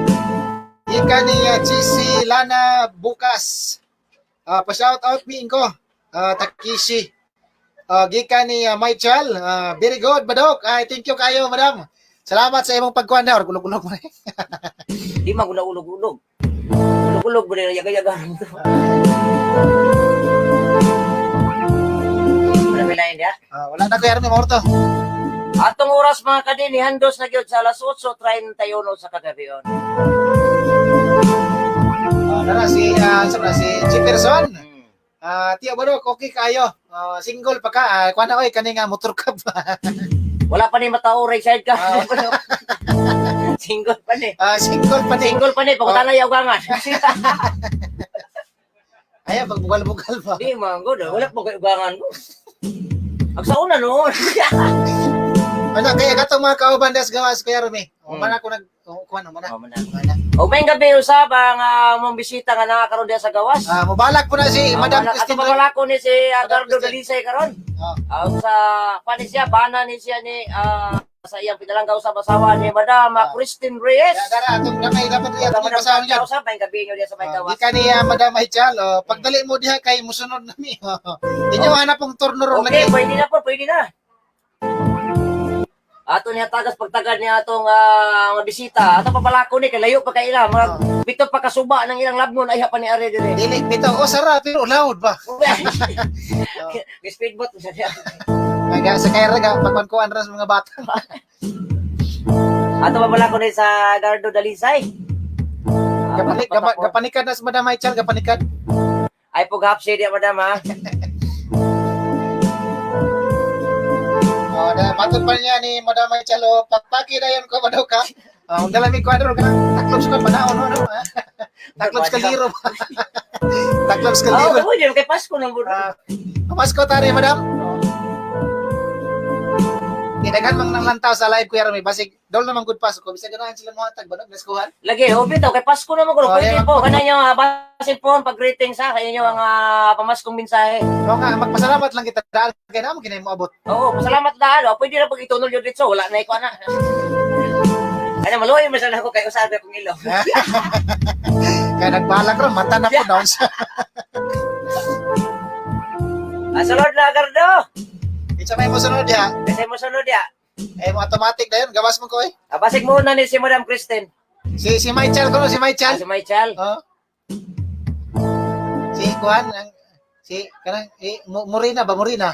Ika ni GC Lana Bukas. Pa-shout out mi ko. Takishi. Gikan ni Michael. Very good, Badok. Ay, thank you kayo, madam. Salamat sa imong pagkuan na. Gulog-gulog mo. Di man guna ulog-ulog. Ulog-ulog ba nila yaga-yaga to. Wala may lain diha? Wala na kuya Remy Morto. Atong oras mga kadini, handos na gyud sa alas 8:31 sa kagabion. Nara si sa si Jefferson. Tiyo Badok, okay kayo. Single pa ka. Kuan na oy kani nga motor cup. Wala pa ni matao right side ka. Single pa ni. Single pa ni. Single pa ni, pagkutana yaw gangan. Ayaw pagbugal-bugal ba. Di man gud, wala po kay ugangan ko. Ang sa una noon. Ano kaya katong mga kauban das gawas, Kuya Rumi. O man ako nag o, kuan man na. Oh, man na. Man na. O may gabi usab ang mong bisita nga nakakaroon diya sa gawas. Ah, mobalak po na si Madam Ato Christine. pa ko ni si Madam Gardo Christine. Dalisay karon. Oh. Sa paano siya, bana ni siya ni sa iyang pinalanggaw sa asawa ni Madam Christine Reyes. Ya, dara atong gamay dapat riya Madam atong basahon yan. Usab, may gabi nyo diya sa may gawas. Di ka niya Madam Aichal, oh, pagdali mo diha kay musunod nami. Inyo hanap pong turno ron Okay, lagi. pwede na po, pwede na. Ato niya tagas pagtagad niya atong mga bisita. Ato papalako ni kay layo pa kay ila. Mga bito pa kasuba ng ilang labnon ay pa ni are dire. Dili bitaw o sara pero loud ba. Speedboat sa siya. Naga sa kay raga pagkuan ra sa mga bata. Ato papalako ni sa Gardo Dalisay. Gapanik gapanikan na sa Madam Aichal, gapanikan. Ay po gapsi diya madam ha. Oh, da matod pa niya ni Madam Aichal, oh, pagpaki dayon ko ba daw ka. Oh, ang dalami kwadro ka taklob sa banaon no, no. Taklob sa kaliro. Taklob sa kaliro. Oh, pwede kay Pasko nang budo. Pamasko tari, madam. Daghan mang nang lantaw sa live, Kuya Rami. Basig, dol naman good pass ko. Bisag ganahan sila mga tag, banog naskuhan. Lagi, oh, bitaw kay Pasko naman kuno. Oh, Pwede yeah. po kanang yung basin po ang pag-greeting sa inyo ang pamaskong mensahe. No nga, magpasalamat lang kita dahil kay namo kinay mo abot. Oo, pasalamat dahil. Oh, pwede na pag itunol yung ditso. Wala na ikaw na. Kaya maluoy man sana ako kay usabi akong ilong. Kaya nagbalak ron, mata na po down sa. Ah, sa Lord na Gardo. Isa may mo sunod diha. Kasi mo sunod ya. Eh mo automatic na yun, gawas mo ko eh. Ah, basig muna ni si Madam Christine. Si Michael ko no, si Ah, Michael. si Michael. Oh. Si Kuan ang si kanang eh, Morena ba Morena?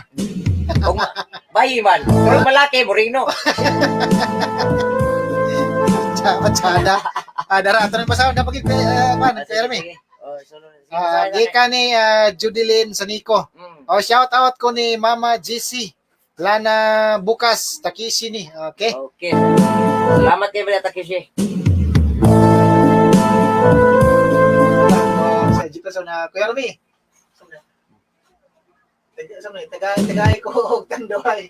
Kung bayi man. Pero malaki, Moreno. Machada. Ah, dara ato ning pasawon dapat kay Kuan, Ah, kay Rami. sige. Oh, sunod. Sige, Ah, basahin na. gikan ni Judeline Sanico. Oh, shout out ko ni Mama GC. Lana Bukas Takishi ni. Okay. Okay. Salamat kay Brother Takeshi. Oh, sa jeep sa na Kuya Rumi. Taga sa taga taga ko og tandoy.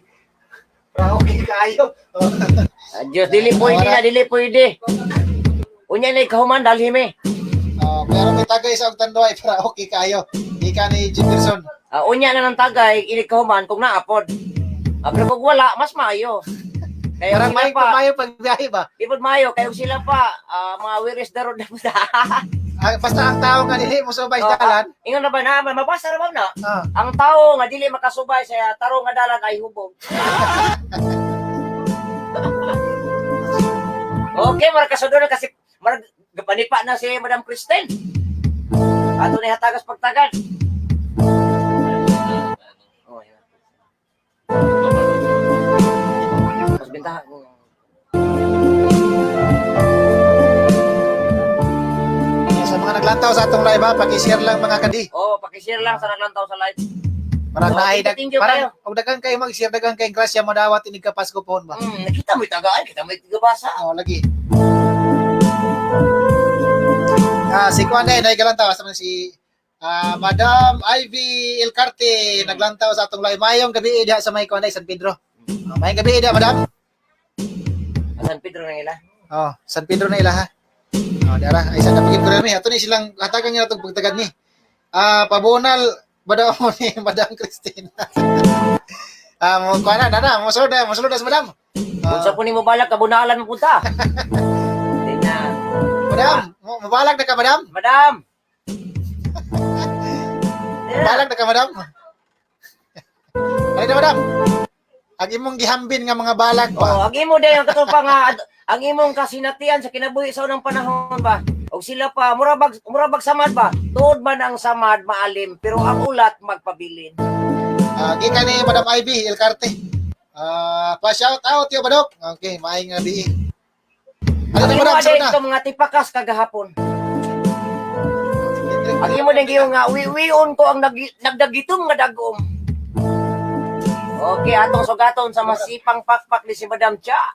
Pra okay kayo. Oh. Adios, dili pwede na, dili pwede. Unya na ikahuman, dalhin me. Oh, Kuya Rumi tagay sa og tandoy para okay kayo. Gikan ni Jefferson. Ah, unya na ng tagay, inikahuman kung naapod. Ah, pero kung wala, mas maayo. Kaya Parang sila may pa, mayo pagbiyahe ba? di pod maayo, kaya sila pa, mga wiris na road na po. Ah, basta ang tao nga dili mo subay sa dalan. Ingon na ba na, mabasa ra ba na? Ah. Ang tao nga dili makasubay sa tarong nga dalan ay hubog. Okay, mara kasunod na kasi mara gapanipa na si Madam Christine. Ato ni hatagas pagtagad. Oh, yan. Mas bentahan. Sa mga naglantaw sa atong live ha, paki-share lang mga kadi. Oh, paki-share lang sa naglantaw sa live. Parang Oh, naay thank you, thank you parang og daghan kayo mag-share, daghan kay grasya madawat inig ka Pasko pohon ba. Nakita mo tagaan, kita mo gabasa. Oh, lagi. Ah, si Kuan eh, naglantaw sa si Madam Ivy Elcarte naglantaw sa atong live. Mayong gabi diha sa may Kuan San Pedro. Oh, mayong gabi diha, Madam. San Pedro nang ila. Oh, San Pedro na ila ha. Oh, dara ay sa napagid ko rin. Ato ni silang hatagan niya atong pagtagad ni. Ah, pabunal badaw mo ni Madam Christine. Ah, mo kuan na na, mo sulod na si Madam. Ah, Unsa po nimo balak kabunalan mo punta? Di na. Madam, mobalak na ka, Madam? Madam. Di na. Mobalak na ka, Madam? Ay na, Madam. Ang imong gihambin nga mga balak Oh, ba? ang imo day ang katong pa nga ang imong kasinatian sa kinabuhi sa unang panahon ba. Og sila pa murabag samad ba? Tuod man ang samad maalim pero ang ulat magpabilin. Ah, gikan ni Madam Ivy Elcarte. Ah, pa shout out yo badok. Okay, maayong gabi. Ano Ang na, imo Madam? day Sunod na. itong mga tipakas kagahapon. Ang imo din giyo nga wiwion ko ang nagdagitom nga dagom. Okay, atong sugaton sa masipang pakpak ni si Madam Cha.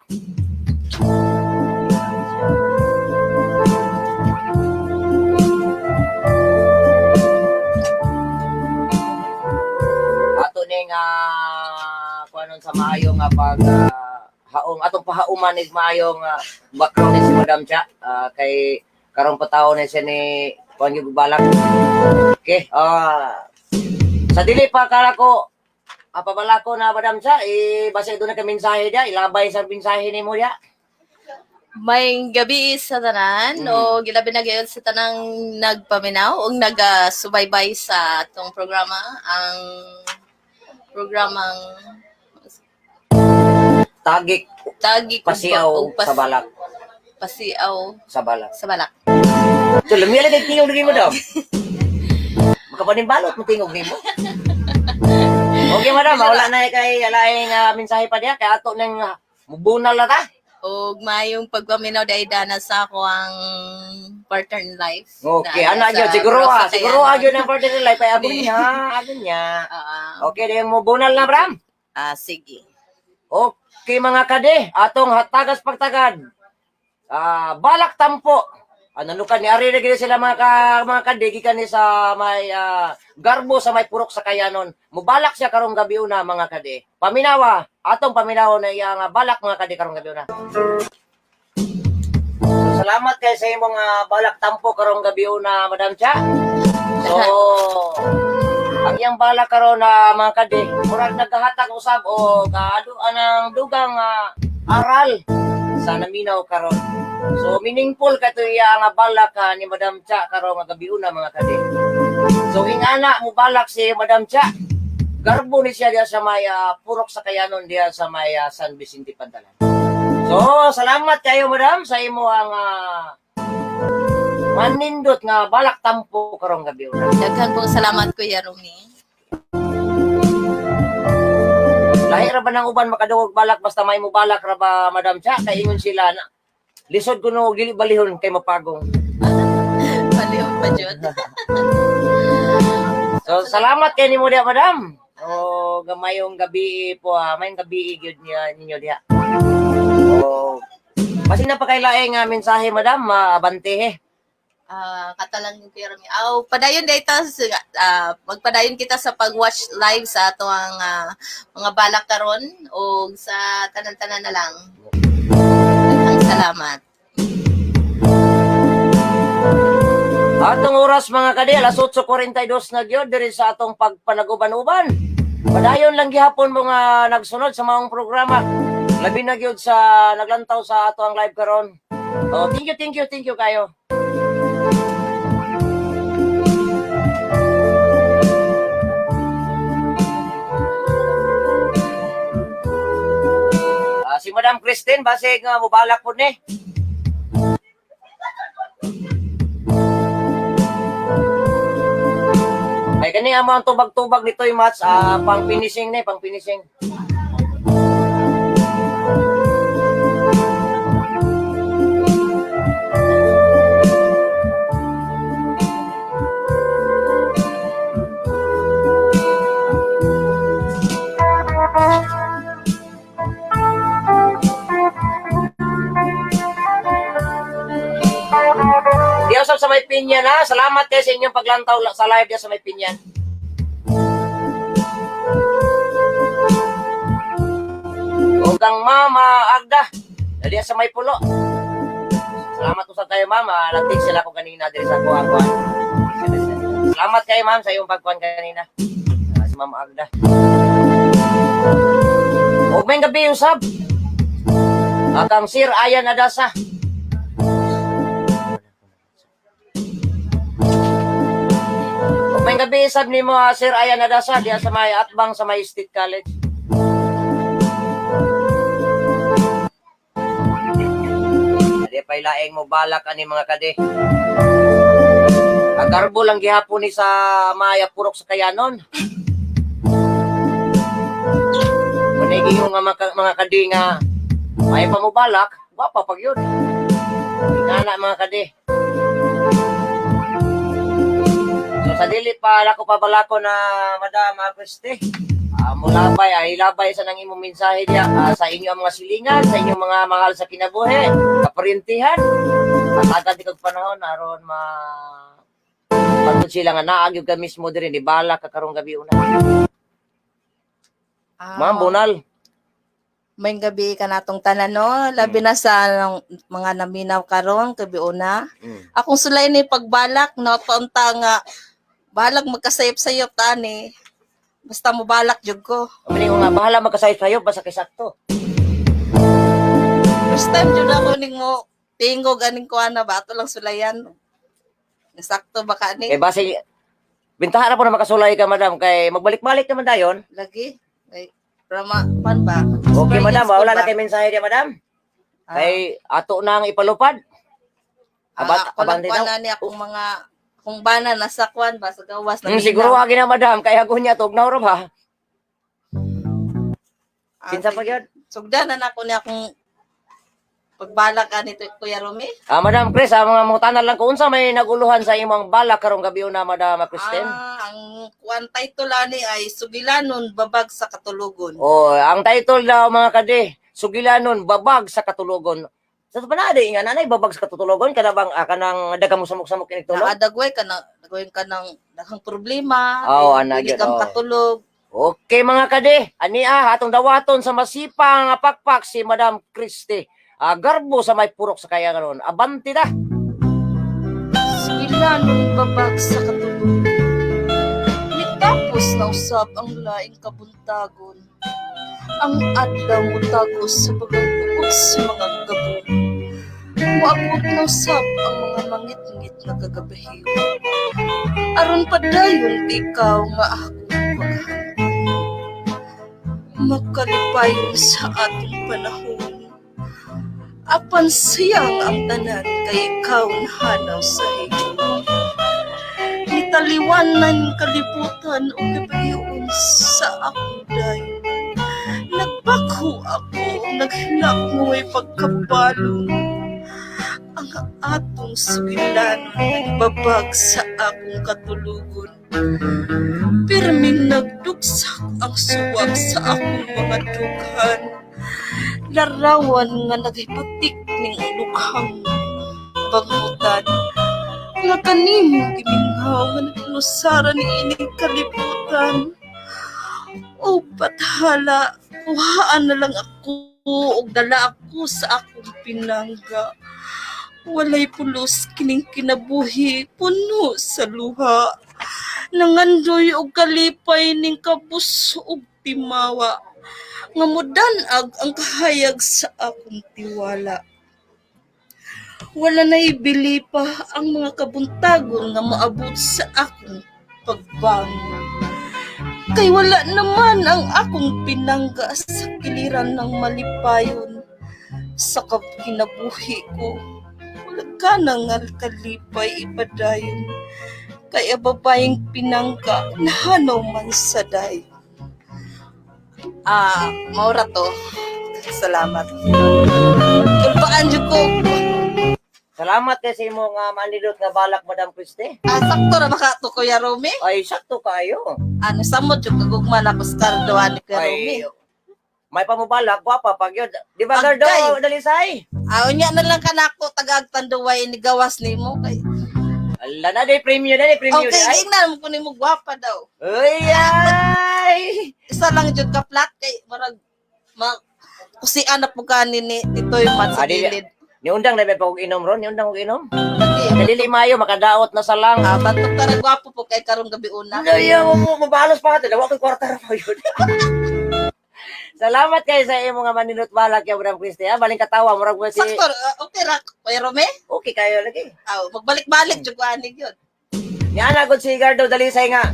sa maayong nga pag haong atong pahauman ig maayong background ni si Madam Cha, kay karong pataon ni siya ni kuan gyud balak. Okay, sa dili pa kala ko pabalako na Madam Cha, eh, basta doon na ka mensahe dia, ilabay sa mensahe nimo dia. May gabi sa tanan o gilabi na gayon sa tanang nagpaminaw o nagasubaybay sa atong programa, ang programang Tagik Tagi Pasiaw sa Balak. Pasiaw Sa Balak. Sa Balak. So, lumiya lang kay tingog nimo daw. Makapanimbalot mo tingog nimo. Okay, madam, wala na kay alaing mensahe pa diya kay ato nang mubunal na ta. Og mayong pagpaminaw dahil dana sa ako ang partner in life. Okay, Na ana sa gyud siguro Rosa siguro Kayanan. gyud ang partner in life ay abon niya, abon niya. Okay, dayon mubunal na, Bram. Sige. Okay mga kade, atong hatagas pagtagad. Balak tampo. Ano nukan ni ari na gid sila mga kade gikan ni sa may garbo sa may purok sa Kayanon. Mubalak siya karong gabi una mga kade. Paminawa, atong paminawa na iya nga balak mga kade karong gabi una. So, salamat kay sa imong balak tampo karong gabi una, Madam Cha. So, ang iyang balak karon na mga kade, murag naghahatag usab o kaado anang dugang aral sa naminaw karon. So meaningful kato iya nga balak ni Madam Cha karon nga gabi una mga kade. So ingana mo balak si Madam Cha. Garbo ni siya diya sa may purok sa Kayanon diya sa may San Vicente Pantalan. So salamat kayo Madam sa imo ang manindot nga balak tampo karong gabi una. Daghan pong salamat, Kuya Rumi. Lahi ra ba ng uban makadungog balak basta may mubalak ra ba Madam Cha kay ingon sila na lisod kuno dili balihon kay mapagong. Palihon pa jud. So salamat kay nimo diha Madam. O gamayong gabi po mayong gabi gyud niya ninyo diha. O basin na pa kay laing mensahe Madam, maabante. Katalang yung Kuya Rumi. Aw, padayon dito magpadayon kita sa pag-watch live sa ato ang mga balak karon o sa tanan-tanan na lang. Daghang salamat. Atong oras mga kadi, alas 8:42 na gyud diri sa atong pagpanaguban-uban. Padayon lang gihapon mga nagsunod sa maong programa. Labi na gyud sa naglantaw sa ato ang live karon. Oh, thank you, thank you, thank you kayo. Si Madam Christine, basig nga mubalak po ni. Ay kani amo ang tubag-tubag nito yung match, pang finishing ni, pang finishing. Diya usab sa may pinyan ha. Salamat kayo sa inyong paglantaw sa live diya sa may pinyan. Ug ang Mama Agda, diya sa may pulo. Salamat usab kayo ma'am. Nag-text sila ko kanina diri sa kuha kuha. Salamat kayo ma'am sa iyong pagkuhan kanina. Si Ma'am Agda. Ug may gabi usab. At ang Sir Ayan Adasa. Ug may gabi usab nimo Sir Ayan Adasa diya sa may atbang sa may State College. Di pa ilaing mo balak ani mga kade. Ang garbo lang gihapon ni sa Maya Purok sa Kayanon. Manigi yung mga kadi nga may pamubalak, wa pa pag yun. Ingana mga kadi. So sa dili pa ako pabalako na Madam Christy. Mulabay ay labay sa nang imong mensahe diya sa inyo ang mga silingan, sa inyong mga mahal sa kinabuhi, kaparintihan. Matagad di kag panahon aron ma pagod sila nga naa gyud ka mismo diri ni balak ka karong gabi una. Ma'am Bunal. May gabi ka natong tanan, no? Labi na sa mga naminaw karon gabi una. Akong sulay ni pagbalak, no? Paunta nga, balag magkasayop-sayop tani. Basta mo balak jud ko. Amini ko nga bahala magkasayop-sayop basta kay sakto. First time jud ako ning mo tingog aning kuan na ba ato lang sulayan. Sakto ba ka ni? Kay base bintahan na po na makasulay ka, madam, kay magbalik-balik naman dayon. Lagi. Ay, prama pan ba? Okay, madam, Experience ko wala ba? na kay mensahe diya, madam. Kay ato nang ipalupad. Abat, Ako lang abante kuan daw. na ni akong mga akong bana nasa kuan ba sa gawas na Siguro agi na, madam, kay agon niya tugnaw ra ba? Kinsa pa gyud? Sugdan na nako ni akong pagbalak ani to Kuya Romy. Ah, Madam Chris, ang mga mangutana lang kung unsa may naguluhan sa imong balak karong gabi una, Madam Christine. Ah, ang kuan title ani ay Sugilanon Babag sa Katulugon. Oh, ang title daw, mga kadi, Sugilanon Babag sa Katulogon. Sa panade nga nanay babag sa katulogon kana bang kanang daga mo samok-samok kinig tulog? Naadagway ka na, dagway ka ng daghang problema. Oo, ana dili gyud, ka oo. makatulog. Okay, mga kadi, ani atong dawaton sa masipang nga pakpak si Madam Christie. Ah, garbo sa may purok sa kaya karon. Abante na. Sugilanon babag sa katulugon. Nitapos na usab ang laing kabuntagon. Ang adlaw mutagos sa pagangkukot sa mga gabon. Muabot na usab ang mga mangitngit na kagabahiw. Aron padayon ikaw nga akong paghandom. Makalipayon sa atong panahon. Apan siyang ang tanan kay ikaw nahanaw sa iyo. Nitaliwanan kalibutan o kabayoon sa akong dayon. Nagbakho ako, naghilak mo'y pagkabalo. Ang atong sugilanon nagbabag sa akong katulugon. Pirming nagduksak ang suwag sa akong mga dughan. Larawan nga naghipatik ning lukhang bangutan nga kanimo gimingaw nga naglusara ni ining kalibutan. O bathala, kuhaan na lang ako og dala ako sa akong pinangga. Walay pulos kining kinabuhi, puno sa luha. Nangandoy og kalipay ning kabus og timawa. Nga mudan-ag ang kahayag sa akong tiwala. Wala na'y bili pa ang mga kabuntagon nga moabot sa akong pagbangon. Kay wala naman ang akong pinangga sa kiliran ng malipayon. Sa kinabuhi ko, wala ka na nga kalipay ipadayon. Kay babaeng pinangga, nahanaw man sa dayon. Ah, maura to. Salamat. Kulpaan jud ko. Salamat kay sa imong manidot nga balak, Madam Christie. Ah, sakto ra baka to, Kuya Romy. Ay, sakto kayo. Ano, samot jud kagugma na ko sa Cardo ani Kuya Romy. Ay, may pamubalak, gwapa pag yun. Di ba, Agay. Gardo, dalisay? Ah, unya na lang kanako tagaag tanduway ni gawas nimo kay. Ala na, di premium na, di premium Okay, na. Ay, ingnan mo ko nimo gwapa daw. ay, ay. Isa lang jud ka flat kay marag ma kusian na po kani ni Titoy man sa Ah, di- gilid. Niundang na ba pag inom ron? Niundang og inom? Lagi. Kadili mayo, makadaot na sa lang. Ah, batok tara gwapo po kay karong gabi una. Ay, mo mabalos pa ito. Dawa ko'y kwarta ra pa yun. Salamat kayo sa imong nga maninot balak ya, Madam Christie. Ha? Baling katawa, murag mo si... Sakto, ah, okay ra Kuya Romy? Okay kayo lagi. Ah, magbalik-balik jud ko ani gyud. Niya na gud si Gardo Dalisay nga.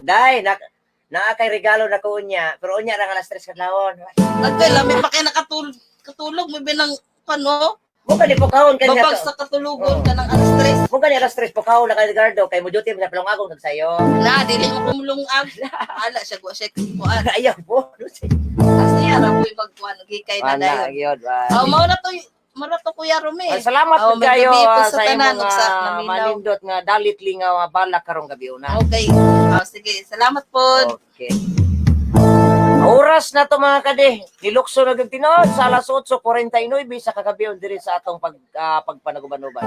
Day, na naa kay regalo na ko unya, pero unya ra nga alas 3 kadlawon. Agay lami pa kay nakatulog katulog mo binang kano Mo ka ni pokahon kanya. babag sa katulugon ka ng alas 3. Mo gani alas 3 pokahon na kay Gardo kay mo duty na palong agong nagsayo. Na dili mo kumulungag. Ala siya go siya kuan. Ayaw po. Kasi ara ko magkuan gikay na Ana dayon. gyud. Oh, mao na to, mao na to Kuya Rome. Ay, salamat Oh, pud kayo maggabi po sa sa tanan imong ug sa naminaw. manindot nga dalit lingaw nga balak karong gabi una. Okay. Oh, sige, salamat po. Okay. Oras na to, mga kadi. Nilukso na gyud tinuod sa alas 8:49 sa kagabi diri sa atong pagpanaguban-uban.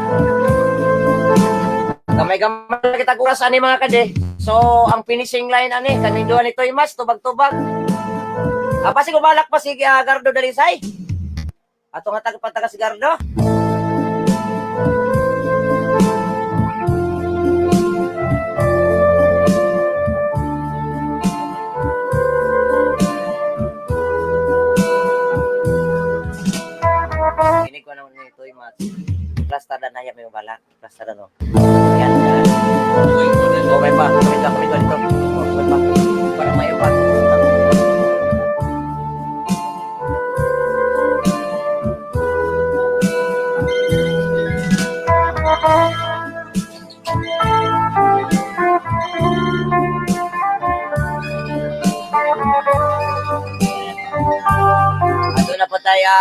Gamay-gamay na kitag oras ani, mga kadi. So ang finishing line ani kaning duha ni Toy Mas tubag-tubag. Apa si balak pa si Gardo Dalisay. Ato nga taga si Gardo. Kinig ko na ni Toy Mats. Plastada na yan, may balak. Plastada no. Yan. Okay pa. Kamit ka dito. Okay pa. Para may upat. Ato na po tayo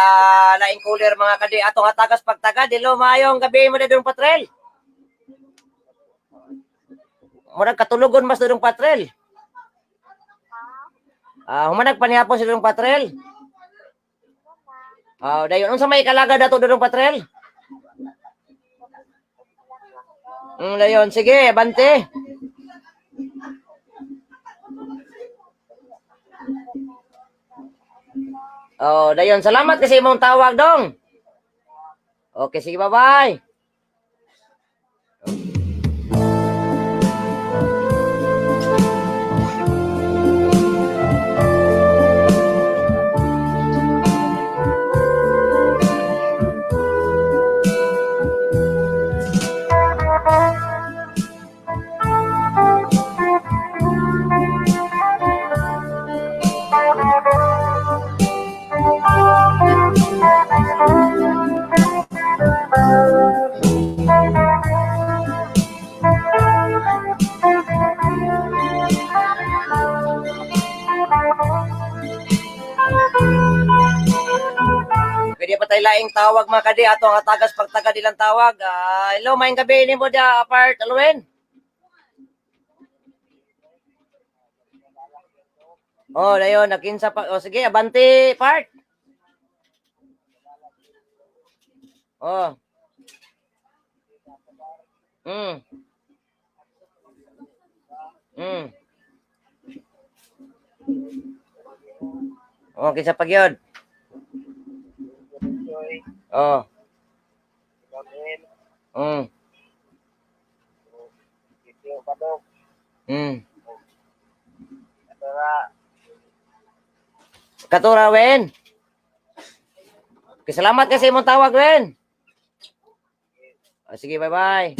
laing cooler mga kadi. Atong atagas pagtaga. Dilo mayong gabi mo na doon patrel. Murag katulogon mas doon patrel. Humanag panihapon si Dudong Patrel. Dayon unsa may kalaga dato Dudong Patrel? Dayon sige, abante. Oh, dayon salamat kasi imong tawag dong. Okay, sige, bye-bye. Pwede pa tayo laing tawag mga kadi. Ato ang atagas pagtaga nilang tawag. Hello, maayong gabi ni mo da apart Alwen. Oh, dayon nakinsa pa. Oh, sige, abante part. Oh. Oh, kinsa pa gyud? Oh. Katura, Wen. Okay, salamat kasi imong tawag, Wen. Oh, sige, bye-bye.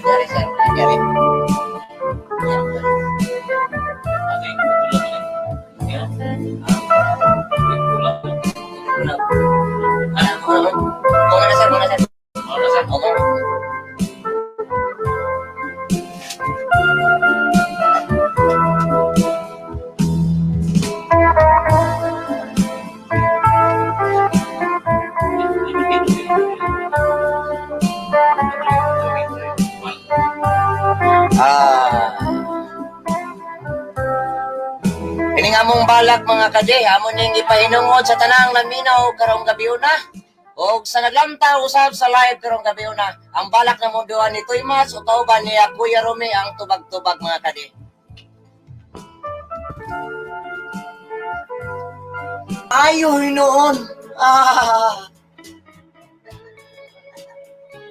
Dari, sir. Dari. Kining among balak mga kade, amo ning ipahinungod sa tanang naminaw karong gabi una. Og sa naglamta usab sa live karong gabi una, ang balak na munduan ni Toy Mats o kauban ni Kuya Rumi ang tubag-tubag mga kade. Ayo hinuon.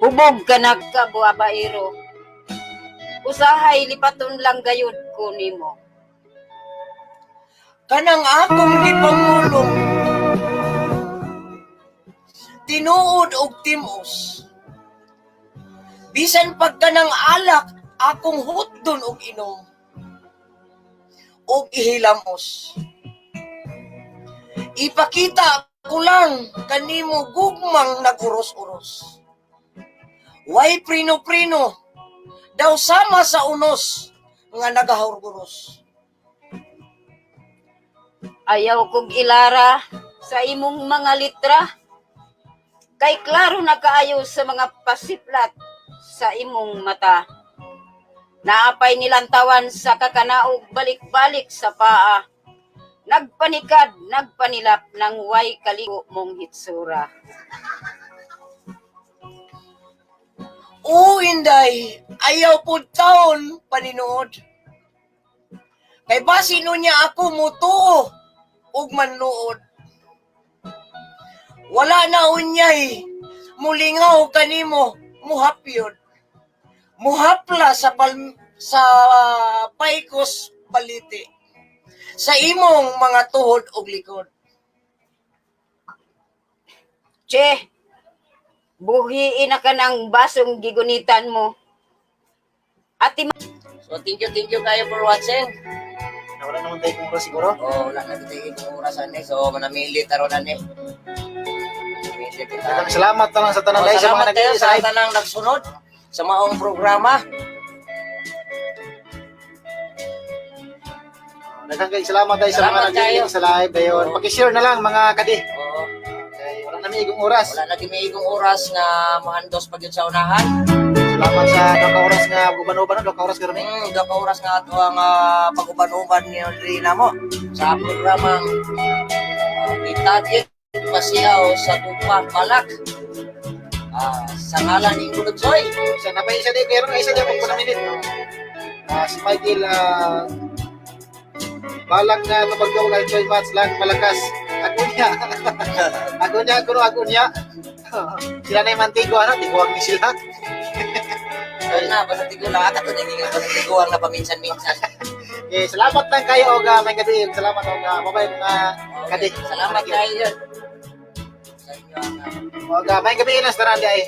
Hubog ka na ka, buabairo. Usahay lipaton lang gayud ko nimo. Kanang akong gipangulong tinuod og timos. Bisan pag kanang alak akong hutdon og inom. ug ihilamos. Ipakita ko lang kanimo gugmang naguros-uros. Way prino-prino daw sama sa unos nga nagahurguros. Ayaw kog ilara sa imong mga litra. Kay klaro na kaayo sa mga pasiplat sa imong mata. Naapay nilantawan sa kakanaog balik-balik sa paa. Nagpanikad, nagpanilap ng way kaligo mong hitsura. O Inday, ayaw pud taon paninuod. Kay basi no niya ako mutuo ug manluod. Wala na unyay mulingaw kanimo muhapyod. Muhapla sa sa paikos baliti. Sa imong mga tuhod ug likod. Che, buhiin na ka ng basong gigunitan mo. Ati So thank you kayo for watching. Wala naman tayo kung oras siguro. Oh, wala na kita yung oras ani. So manamili taron ani. Manamili kita. Daghang salamat na lang sa tanan Oh, dahil sa mga salamat kayo nag sa tanang nagsunod sa maong programa. Daghang kay salamat dahil sa mga Salamat kayo. nag sa live dayon. Oo. Paki-share na lang mga kadi. Oo. Kay wala na mi igong oras. Wala na gimiigong oras nga mohandos pag yun sa unahan. Salamat sa duha ka oras nga uban-uban no, duha ka oras karon eh. Duha ka oras nga ato ang pag-uban-uban ni diri namo sa programang Itagit Pasiyaw sa Gugma Balak. Sa ngalan ni Kulutsoy. Sa napay isa di pero isa di pag minute. No? Si Michael balang na tubag daw kay Choi Mats lang malakas. Ako niya. Ako niya kuno ako niya. Sila na yung mantigo ano, tiguang ni sila. Ay na, basta tigulang ata to naging basta tiguang na paminsan-minsan. Okay, salamat lang kayo og may gabi. Salamat og bye-bye mga kadi. Salamat kayo yun. Sa inyo ang Og may gabi na sa tanan di ay.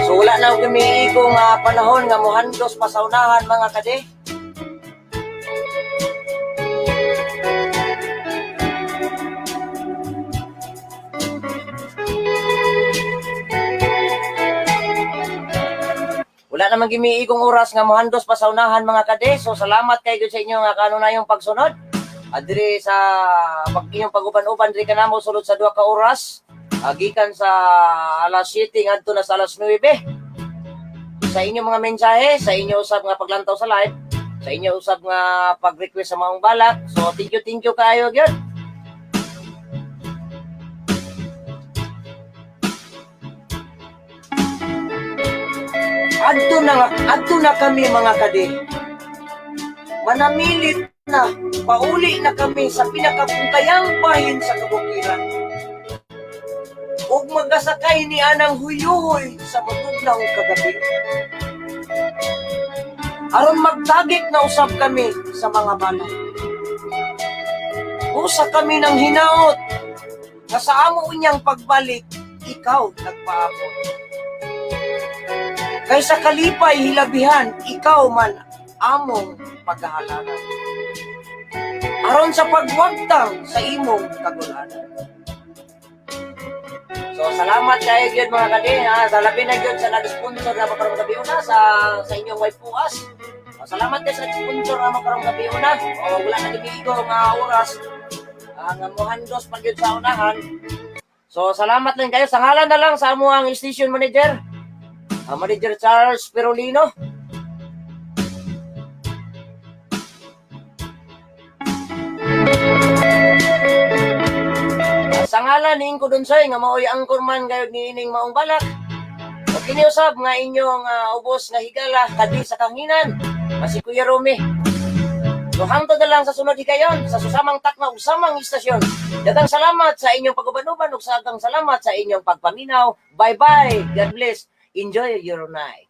So wala na kami nga panahon nga mohandos pa sa unahan mga kade. Wala naman gimiigong oras nga mohandos pa sa unahan mga kade. So salamat kayo sa inyo nga kanunayong pagsunod. Adri sa pag inyong pag-uban-uban diri kanamo sulod sa 2 ka oras. Gikan sa alas 7 ngadto na sa alas 9. Sa inyong mga mensahe, sa inyo usab nga paglantaw sa live, sa inyo usab nga pag-request sa maong balak. So thank you kayo gyud. Adto na kami mga kade. Manamilit na, pauli na kami sa pinakapungkayang bahin sa kabukiran. Ug magasakay ni anang huyuhoy sa matugnaw kagabi. Aron magtagik na usab kami sa mga bala. Usa kami ng hinaot nga sa amo unyang pagbalik, ikaw nagpaabot. Kay sa kalipay hilabihan, ikaw man among paghahalaran. Aron sa pagwagtang sa imong kagulanan. So salamat kayo gyud mga kadi ha. Sa labi na gyud sa nag-sponsor na makarong gabi una sa inyong way puas. So, salamat kayo sa nag-sponsor na makarong gabi una. O wala na gimigo nga oras nga mohandos pa gyud sa unahan. So salamat lang kayo. Sa ngalan na lang sa amuang station manager. Manager Charles Perolino. Sa ngalan ni Ingko Dunsoy nga maoy angkor man gayud niining maong balak. Kini usab nga inyong ubos nga higala kadli sa kanginan. Si Kuya Romy. So hangtod na lang sa sunod higayon sa susamang takna ug samang istasyon. Daghang salamat sa inyong pag-uban-uban ug daghang salamat sa inyong pagpaminaw. Bye-bye. God bless. Enjoy your night.